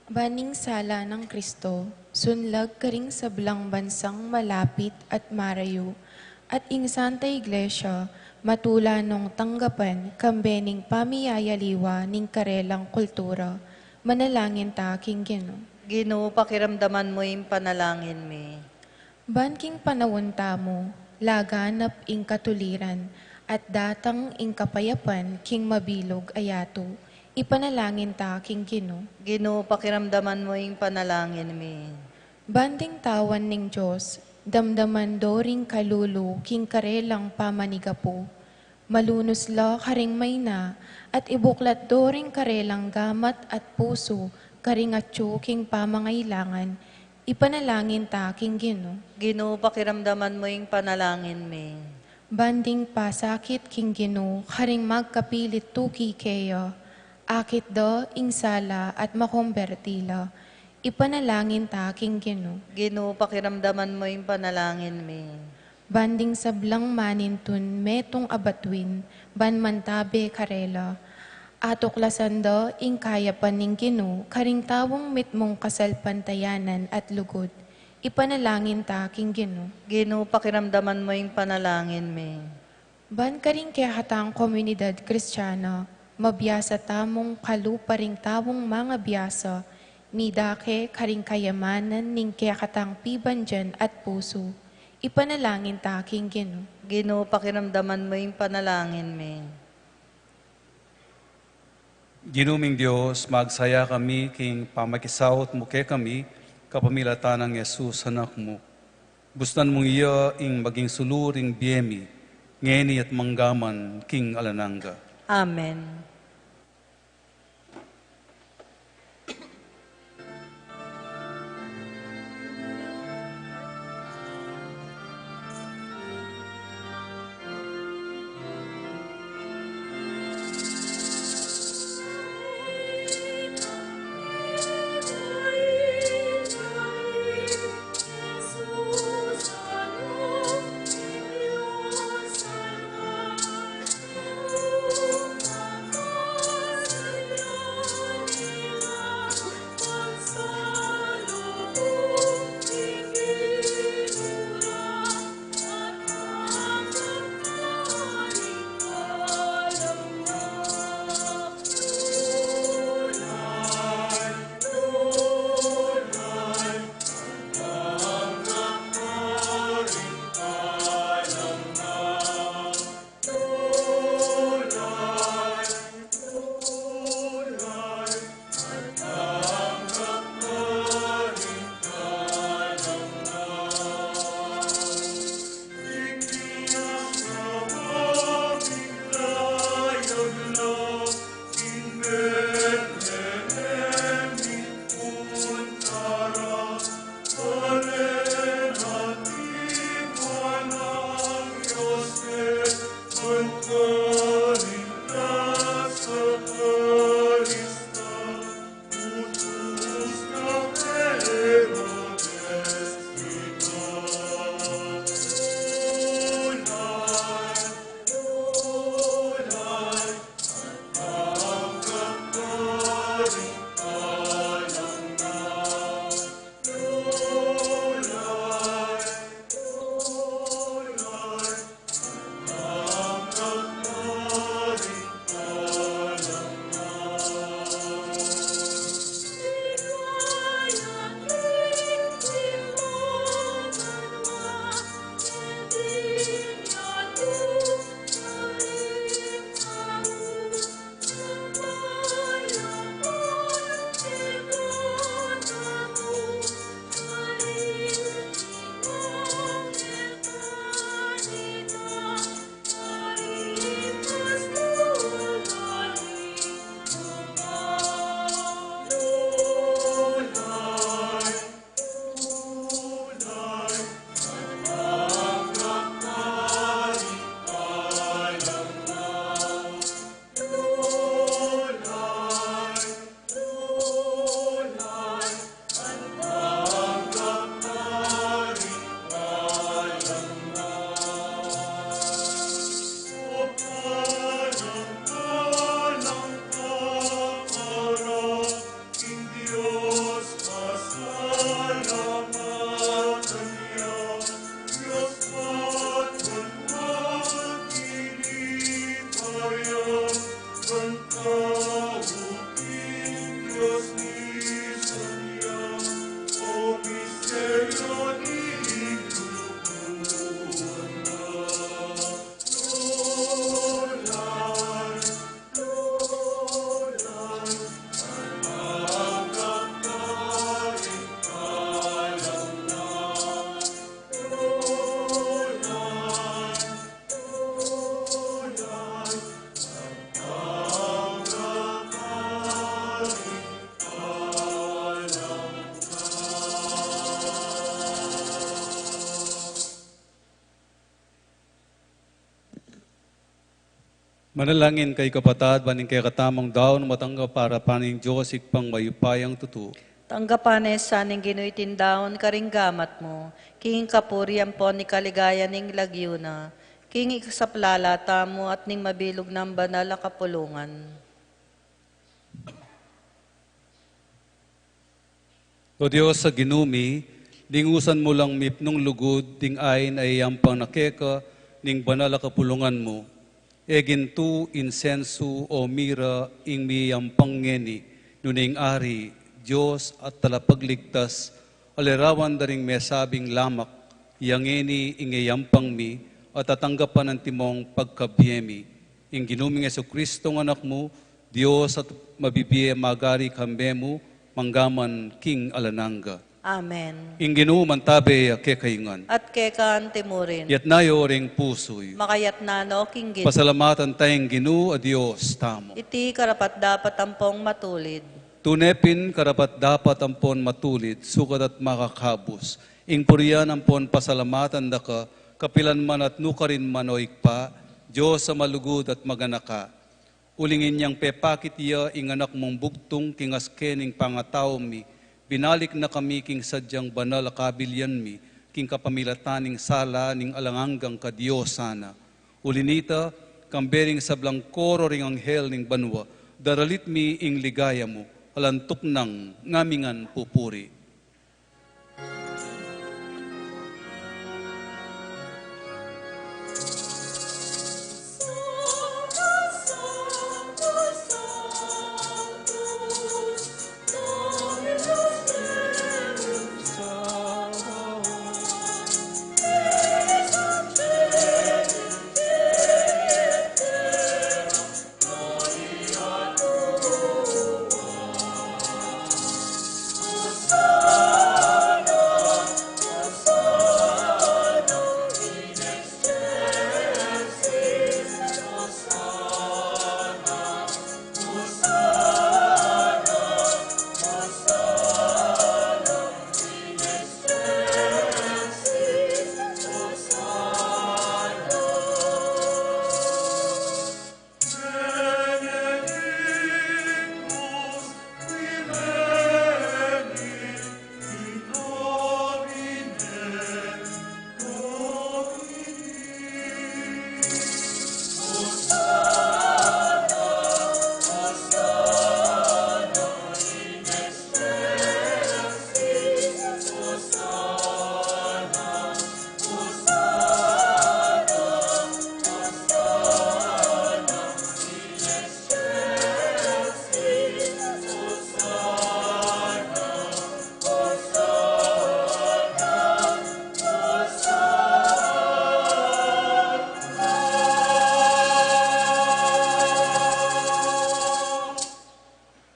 Ban ing sala nang Kristo sunlag karing sablang bansang malapit at marayu, at ing Santa Iglesia matula nong tanggapan kambe ning pamiyayaliwa ning karelang kultura, manalangin ta king Ginu. Ginu, pakiramdaman mu ing panalangin mi. Ban king panaun tamu, laganap ing katuliran, at datang ing kapayapan king mabilug a yatu, ipanalangin ta king Ginu. Ginu, pakiramdaman mu ing panalangin mi. Ban ding tawan ning Dios, damdaman do ring kalulu king karelang pamanigapu, malunus la karing maina, at ibuklat do ring karelang gamat at pusu karing atyu king pamangailangan, ipanalangin ta king Ginu. Ginu, pakiramdaman mu ing panalangin mi. Ban ding pasakit king Ginu karing magkapilit tuki keya, akit da ing sala at makomberti la, ipanalangin ta king Ginu. Ginu, pakiramdaman mu ing panalangin mi. Ban ding sablang manintun metung a batuin, ban mantabe karela, atuklasan da ing kayapan ning Ginu karing taung mitmung kasalpantayanan at lugud, ipanalangin ta king Ginu. Ginu, pakiramdaman mu ing panalangin mi. Ban karing kekatang komunidad Kristiana, mabiasa tamung kalupa ring taung mangabiasa, midake karing kayamanan ning kekatang pibandian at pusu, ipanalangin ta king Ginu. Ginu, pakiramdaman mu ing panalangin mi. Ginu ming Dios, magsaya kami king pamakisaut mu kekami, kapamilatan nang Jesus, Anak mu. Bustan mung iya ing maging sulu ring bie mi, ngeni at manggaman king alang angga. Amen. Manalangin kayu, kapatad, ban ing kekatamung daun matanggap para pa ning Dios Ibpang mayupayang tutu. Tanggapan na sa ning Ginu iting daun karing gamat mu, king kapurian ampon ning kaligayan ning lagyu na, king ikasaplala tamu at ning mabilug nang banal a kapulungan. O Dios a Ginu mi, dinusan mu lang mipnung lugud ding ain a iyampang na keka ning banal a kapulungan mu. E gintu, insensu o mira ing miyampang ngeni, nune ing Ari, Dios at Talapagligtas, a larawan da ring mesabing lamak, ya ngeni ing iyampang mi, at tatanggapan antimong pagkabie mi. Ing Ginu ming Jesucristo a Anak mu, Dios at mabibie magari kambe mu, mangga man king alang angga. Amen. Ing Ginu mantabe ya kekayu ngan. At keka antimurin. Yatna yu ring pusu yu. Makayatna no king Ginu. Pasalamatan taya ing Ginu a Dios tamu. Iti karapat-dapat ampong matulid. Tune pin karapat-dapat ampon matulid, sukat at makakabus, ing purian ampon pasalamatan da ka, kapilan man at nukarin man, o Ibpa, Dios a malugud at maganaka. Uling inyang pepakit ya ing Anak mung bugtung king aske ning pangatau mi, binalik na kami king sadyang banal a kabilian mi, king kapamilatan ning sala ning alang anggang kadiosan na. Uli nita, kambe ring sablang koro ring anghel ning banua, daralit mi ing ligaya mu, alang tuknang ngamingan pupuri.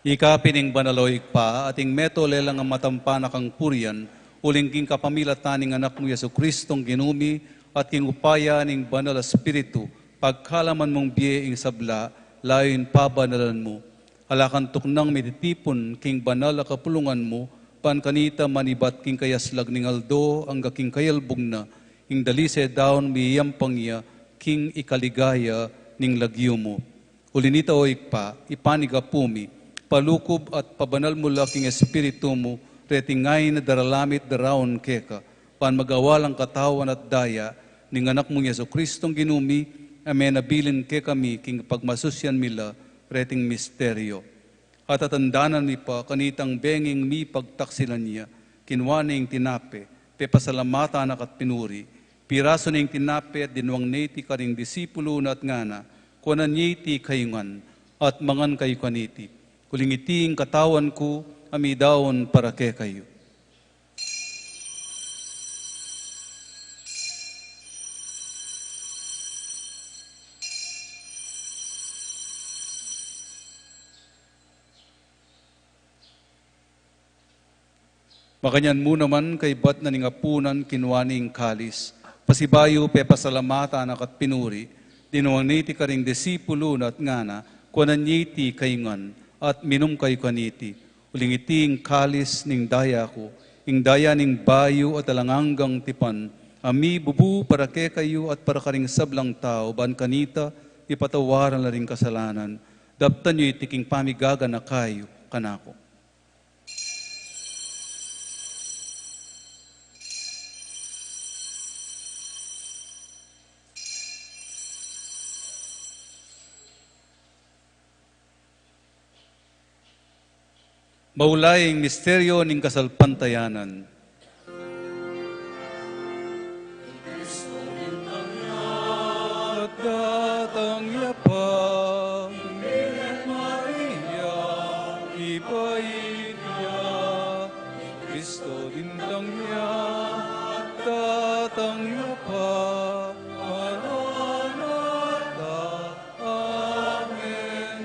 Ika pin ing banal, o Ibpa, at ing meto lelang a matampa na kang purian, uling king kapamilatan ning Anak mu Jesucristong Ginu mi, at king upaya ning Banal a Espiritu, pagkalaman mung bie ing sabla, layun pabanalan mu. Ala kang tuknang mititipun king banal a kapulungan mu, ban kanita manibat king kayaslag ning aldo angga king kayalbung na, ing dalise daun miyampang ya king ikaligaya ning lagyu mu. Uli nita, o Ibpa, ipanyawad mi, palukub at pabanal mu la king Espiritu mu reting ain a daralan mi at daraun keka, ban magawa lang katawan at daya ning Anak mung Jesucristong Ginu mi, a menabilin kekami king pagmasusyan mi la reting misteryo. At atandanan mi pa kanitang benging mipagtaksilan ya, kinua ne ing tinape, pepasalamatan na ka at pinuri, pirasu ne ing tinape at dinwang ne iti karing disipulu na at ngana, kuanan ye iti kayu ngan, at mangan kayu kaniti. Uling iti ing katawan ku a midaun para kekayu. Makanyan mu naman, kaybat na ning apunan, kinua ne ing kalis, pasibayu pepasalamatan na ka at pinuri, dinwang ne iti karing disipulu na at ngana, kuanan ye iti kayu ngan, at minum kayu kaniti. Uling iti ing kalis ning daya ku, ing daya ning bayu at alang anggang tipan, a mibubu para kekayu at para karing sablang tau, ban kanita ipatawaran la ring kasalanan. Daptan yu iti king pamigaganaka yu kanaku. Maulayi ing misteryo ning kasalpantayanan. Datang ya pa, Virgen Maria, ibait ya, Kristo datang ya, datang ya pa, Maranatha. Amen.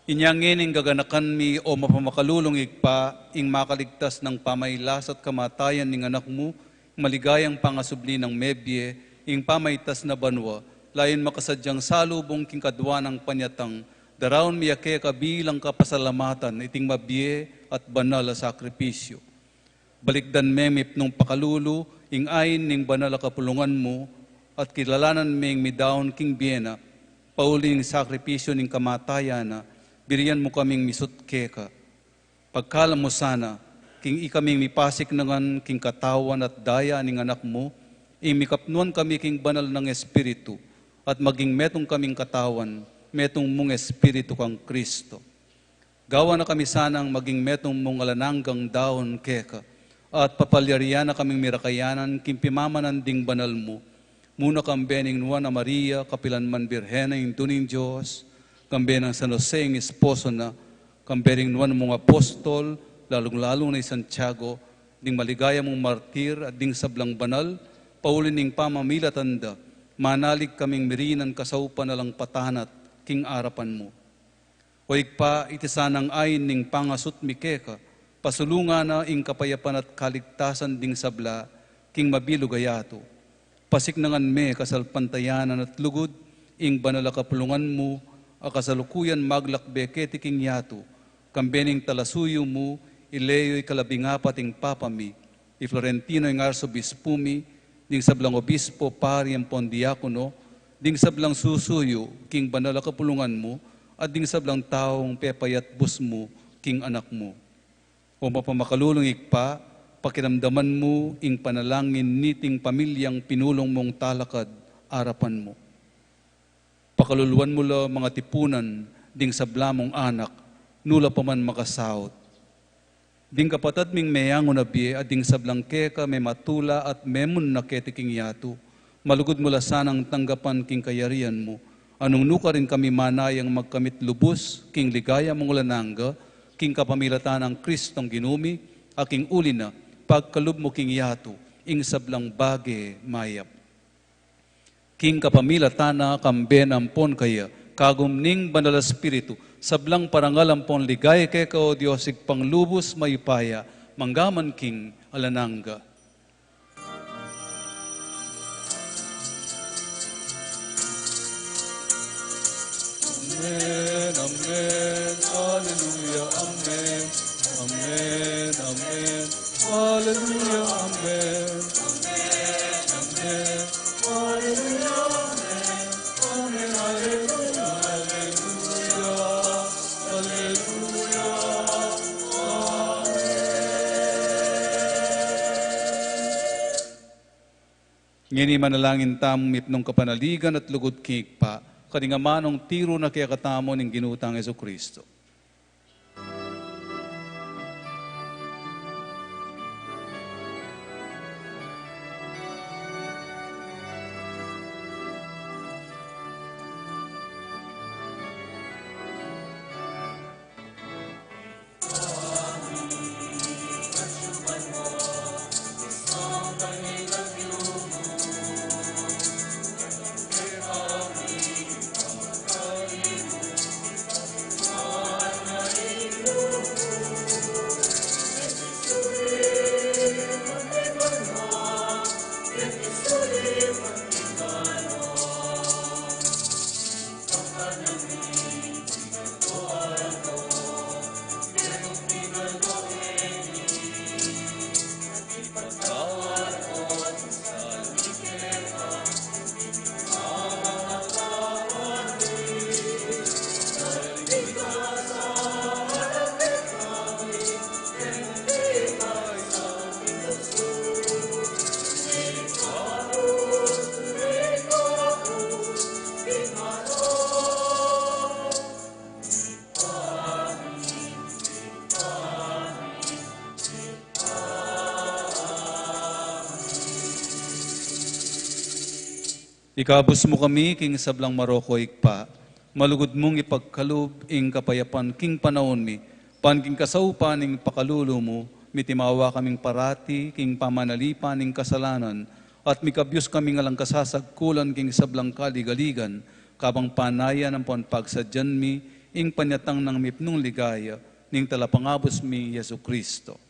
Inya ngeni ing gaganakan mi, o mapamakalulung Ibpa, ing makaligtas nang pamailas at kamatayan ning Anak mu, maligayang pangasubli nang mebie ing pamaitas na banua, layun makasadyang salubung king kadua nang panyatang, daraun mi ya keka bilang kapasalamatan iting mabie at banal a sakripisyu. Balikdan meng mipnung pakalulu ing ain ning banal a kapulungan mu, at kilalanan meng midaun king bie na, pauli ning sakripisyu ning kamatayan na, birian mu kaming misut keka. Pagkalam mu sana, king ikaming mipasiknangan king katawan at daya ning Anak mu, ing mikapnuan kami king banal nang Espiritu, at maging metung kaming katawan, metung mung Espiritu kang Kristo. Gawan na kami sanang maging metung mung alang anggang daun keka, at papalyarian na kaming mirakayanan king pimamanan ding banal mu, muna kambe ning Nuan a Maria, kapilan man Birhen a Indu ning Dios, kambe nang San Jose ing esposo na, kambe ring nuan mung apostol, lalung-lalu na i Santiago, ding maligaya mung martir, at ding sablang banal, pauli ning pamamilatan da, manalig kaming mirinan kasaupan alang patanat king arapan mu. O Ibpa, iti sanang ain ning pangasut mi keka, pasulungan na ing kapayapan at kaligtasan ding sabla king mabilug a yatu. Pasiknangan me kasalpantayanan at lugud ing banal a kapulungan mu, a kasalukuyan maglakbe keti king yatu, kambe ning talasuyu mu, i Leo ikalabing apat ing Papa mi, i Florentino ing Arsobispu mi, ding sablang obispo, pari ampon diakono, ding sablang susuyu king banal a kapulungan mu, at ding sablang taung pepayatbus mu king Anak mu. O mapamakalulung Ibpa, pakiramdaman mu ing panalangin niting pamilyang pinulung mung talakad arapan mu. Pakaluluan mu la mangatipunan ding sabla mung anak, nu la pa man makasaut. Ding kapatad ming meyangu na bie, at ding sablang keka mematula at memunna keti king yatu, malugud mu la sanang tanggapan king kayarian mu, a nung nukarin kami manayang magkamit lubus king ligaya mung alang angga, king kapamilatan nang Kristong Ginu mi, a king uli na, pagkalub mu king yatu ing sablang bage mayap. King kapamilatan na, kambe na ampon kaya, kagum ning Banal a Espiritu, sablang parangal ampon ligaya keka, o Dios, Ibpang lubus mayupaya, mangga man king alang angga. Amen, amen, alleluia, amen, amen, amen, alleluia, amen, amen, alleluia, amen, amen, alleluia, alleluia, amen. Ngeni manalangin tamu mipnung kapanaligan at lugud king Ibpa, karing amanung tiru na kekatamu ning Ginu tang Jesucristo. Ikabus mu kami king sablang marok, O Ibpa. Malugud mung ipagkalub ing kapayapan king panaun mi, ban king kasaupan ning pakalulu mu, mitimawa kaming parati king pamanalipan ning kasalanan, at mikabyus kaming alang kasasagkulan king sablang kaligaligan, kabang panayan ampon pagsadyan mi ing panyatang nang mipnung ligaya ning Talapangabus mi, Jesucristo.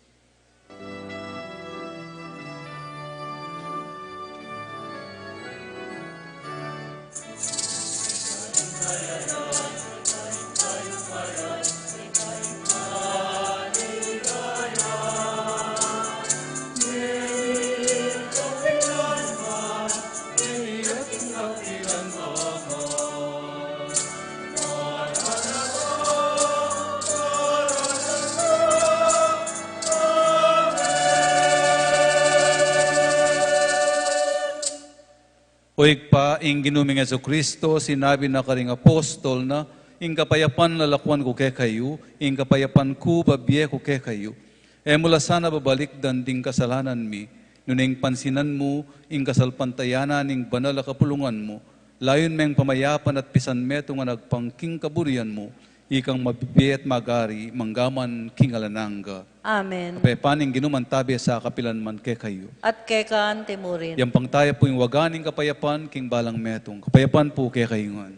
O Ibpa, ing Ginu ming Jesucristo, sinabi na karing apostol na, "Ing kapayapan lalakuan ku kekayu, ing kapayapan ku babie ku kekayu." E mu la sana babalikdan ding kasalanan mi, nune ing pansinan mu ing kasalpantayanan ning banal a kapulungan mu, layun meng pamayapan at pisan metung a agpang king kaburian mu, ikang mabibie at magari manggaman king alang angga. Amen. Kapayapan ning Ginu mantabe sa kapilan man kekayu. At keka anti mu rin. Yampang taya pu ing waga ning kapayapan king balang metung. Kapayapan pu kekayu ngan.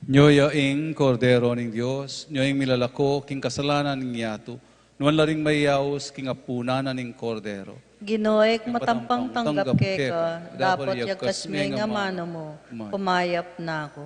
Nyo ya ing Kordero ning Dios, nyo ing milalako king kasalanan ning yatu, nuan la ring mayaus king apunan na ning Kordero. Ginu, e ku matampang tanggap keka, dapot yagkas me ing amanu mu, kumayap na ku.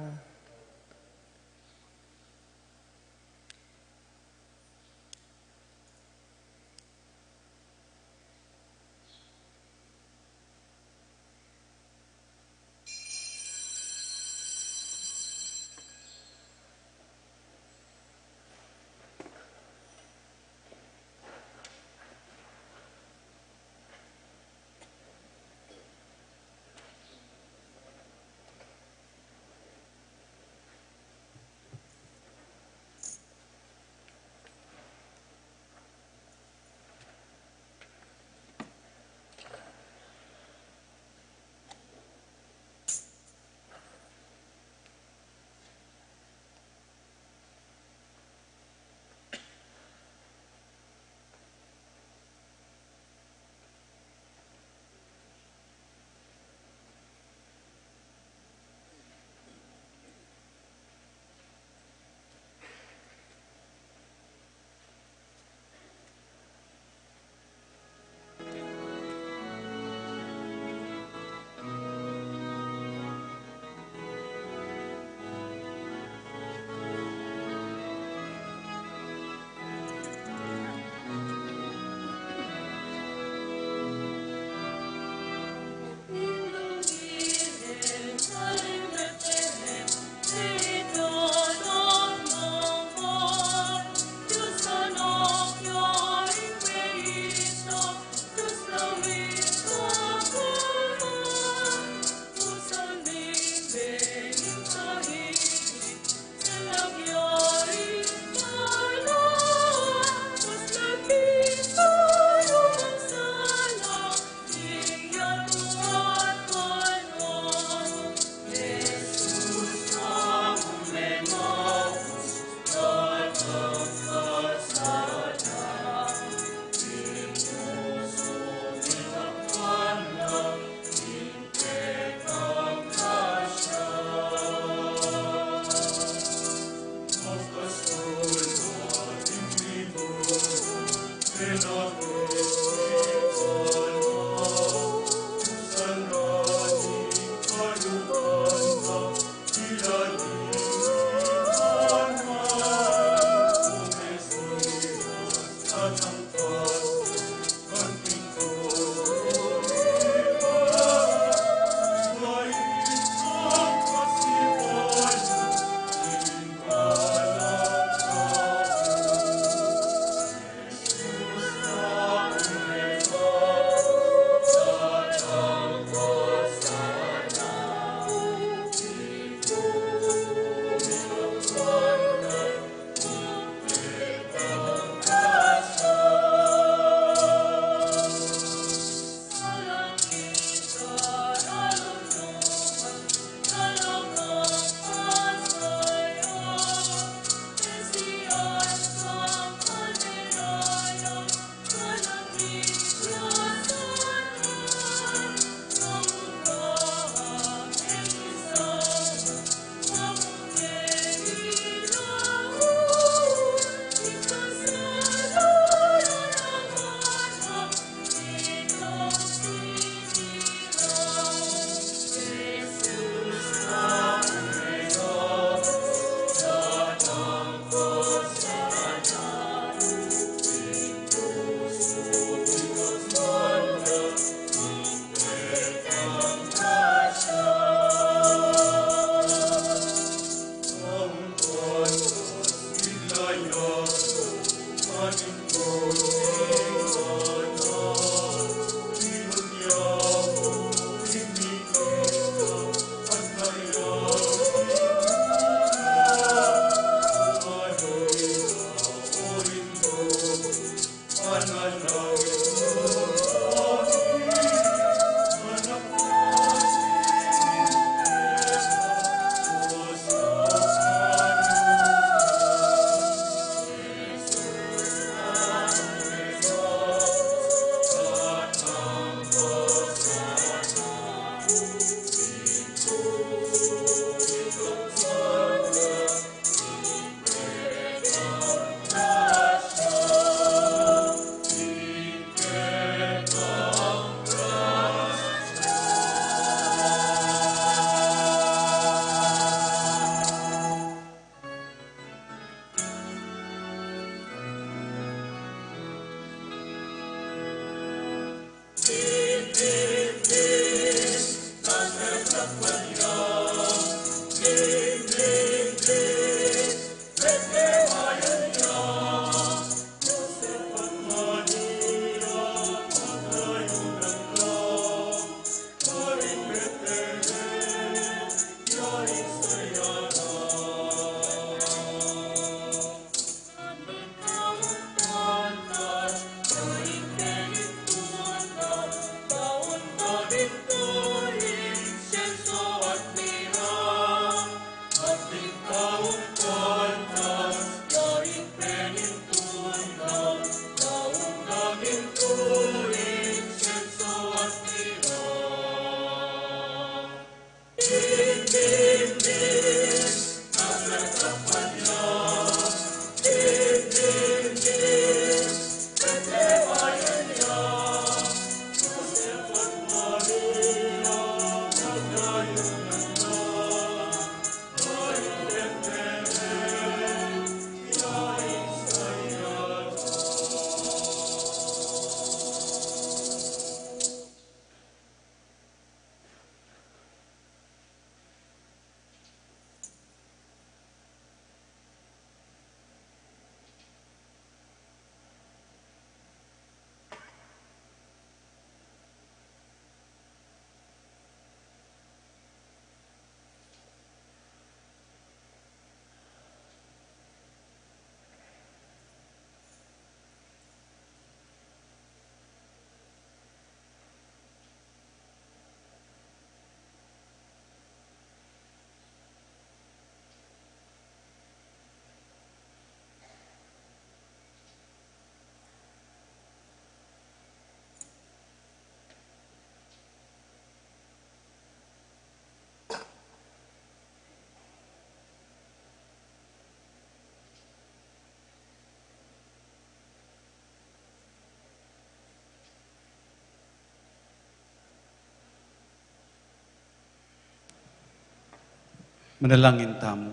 Manalangin tamu.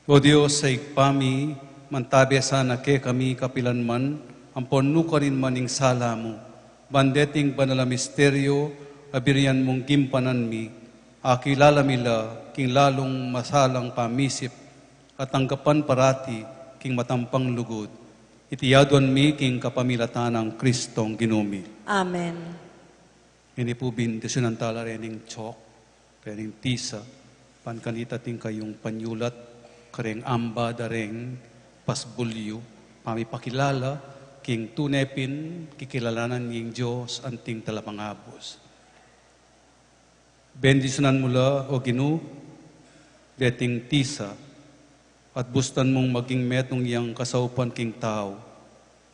O Dios a Ibpa mi, mantabe sana kekami kapilan man, ampon nukarin man ing sala mu. Ban deting banal a misteryo a binian mung gimpanan mi, akilala mi la king lalung masalang pamisip, at tanggapan parati king matampang lugud. Iti aduan mi king kapamilatan nang Kristong Ginu mi. Amen. Ini pu bendisyunan tala rening chalk, rening tisa, ban kanita atin kayung panyulat kareng amba da reng pasbul yu, pamipakilala king tune pin kikilalanan ning Dios anting Talapangabus. Bendisyunan mu la, O Ginu, deting tisa, at bustan mung maging metung yang kasaupan king tau.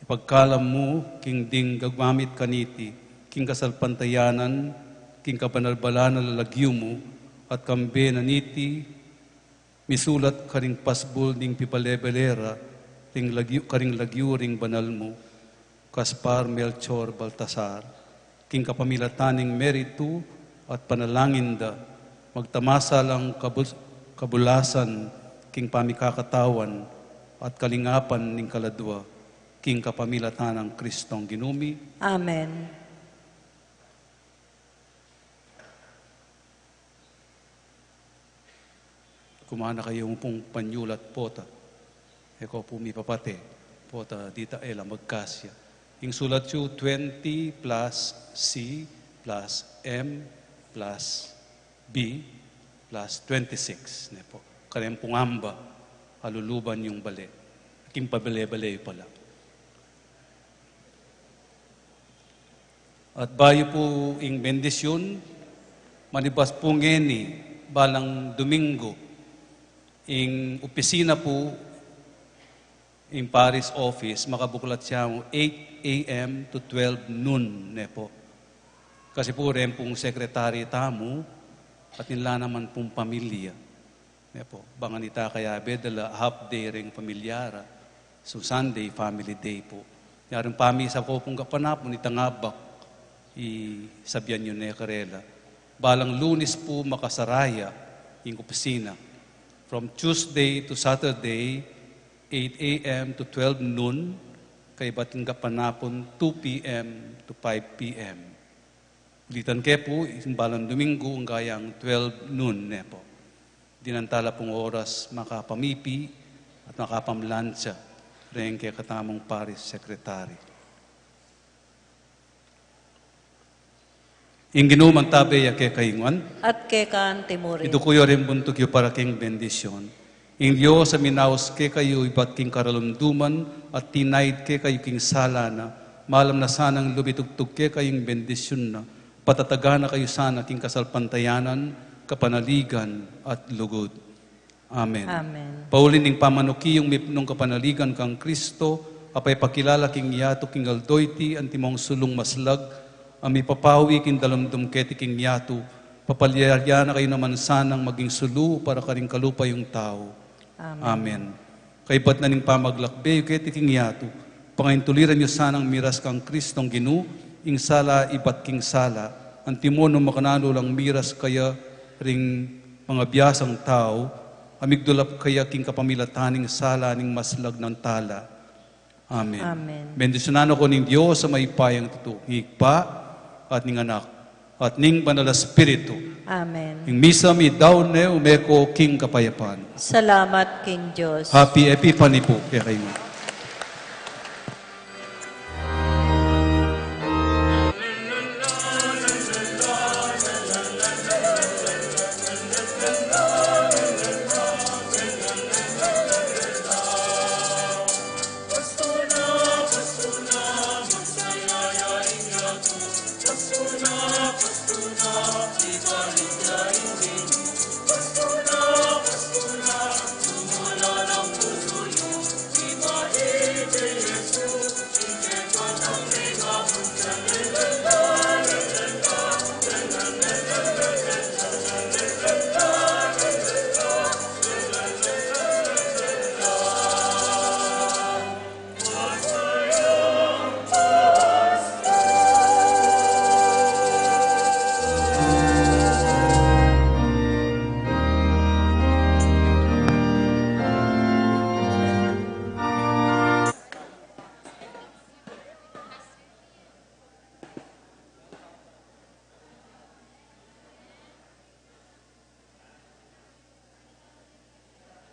Ipagkalam mu king ding gagmamit kaniti king kasalpantayanan, king kabanal-balalan a lagyu mu, at kambe na niti misulat karing pasbul ning pibale-bale ra ring lagyu, karing lagyu ring banal mu, Gaspar Melchor Baltasar, king kapamilatan ning meritu at panalangin da, magtamasa lang kabul-, kabulasan king pamikakatawan at kalingapan ning kaladua, king kapamilatan nang Kristong Ginu mi. Amen. Kumana kayu pung panyulat pota. E ko pu mipapate pota dita e la magkasya. Ing sulat yu twenty plus C plus M plus B plus twenty-six, ne pu. Kareng pung amba a luluban yung bale. King pabale-bale yu pala. At bayu pu ing bendisyun, manibas pu ngeni, balang Domingo, ing opisina pu, ing parish office, makabuklat ya eight A M to twelve noon, ne pu. Kasi pu, reng pung secretary tamu, at atin la naman pung pamilya. Ne pu, bang kanita kayabe da la half day reng pamilya ra. So Sunday, family day pu. Yaring pamisa ko pung kapanapun, itang abak, i sabyan yu ne karela. Balang Lunes pu makasara ya ing opisina. From Tuesday to Saturday, eight A M to twelve noon, kaybat ing kapanapun, two P M to five P M. Ulitan ke pu, ing balang Domingo, anggang twelve noon ne pu. Dinan tala pung oras makapamipi at makapamlantsa reng kekatamung parish secretary. Ing Ginu mantabe ya kekayu ngan. At keka anti mu rin. Iduku yu ring buntuk yu para king bendisyun. Ing Dios a minaus kekayu ibat king karalumduman at tinaid kekayu king sala na, malam na sanang lumitugtug kekayu ing bendisyun na, patatagan na kayu sana king kasalpantayanan, kapanaligan, at lugud. Amen. Amen. Pauli ning pamanuki yung mipnung kapanaligan kang Kristo, a pepakilala king yatu king aldo iti antimong sulung maslag, a mipapawi king dalamdam keti king yatu, papalyarian na kayu naman sanang maging sulu para karing kalupa yung tau. Amen. Amen. Kaybat na ning pamaglakbe yu keti king yatu, pangaintuliran yu sanang miras kang Kristong Ginu, ing sala ibat king sala, antimo nung makananu lang miras kaya ring mangabiasang tau, a migdulap kaya king kapamilatan ning sala ning maslag nang tala. Amen. Amen. Bendisyunan na ko ning Dios a mayupayang tutu, ning Ibpa, at ning Anak, at ning Banal a Espiritu. Amen. Ing misa mi daun ne, ume ko king kapayapan. Salamat king Dios. Happy Epiphany pu kekayu.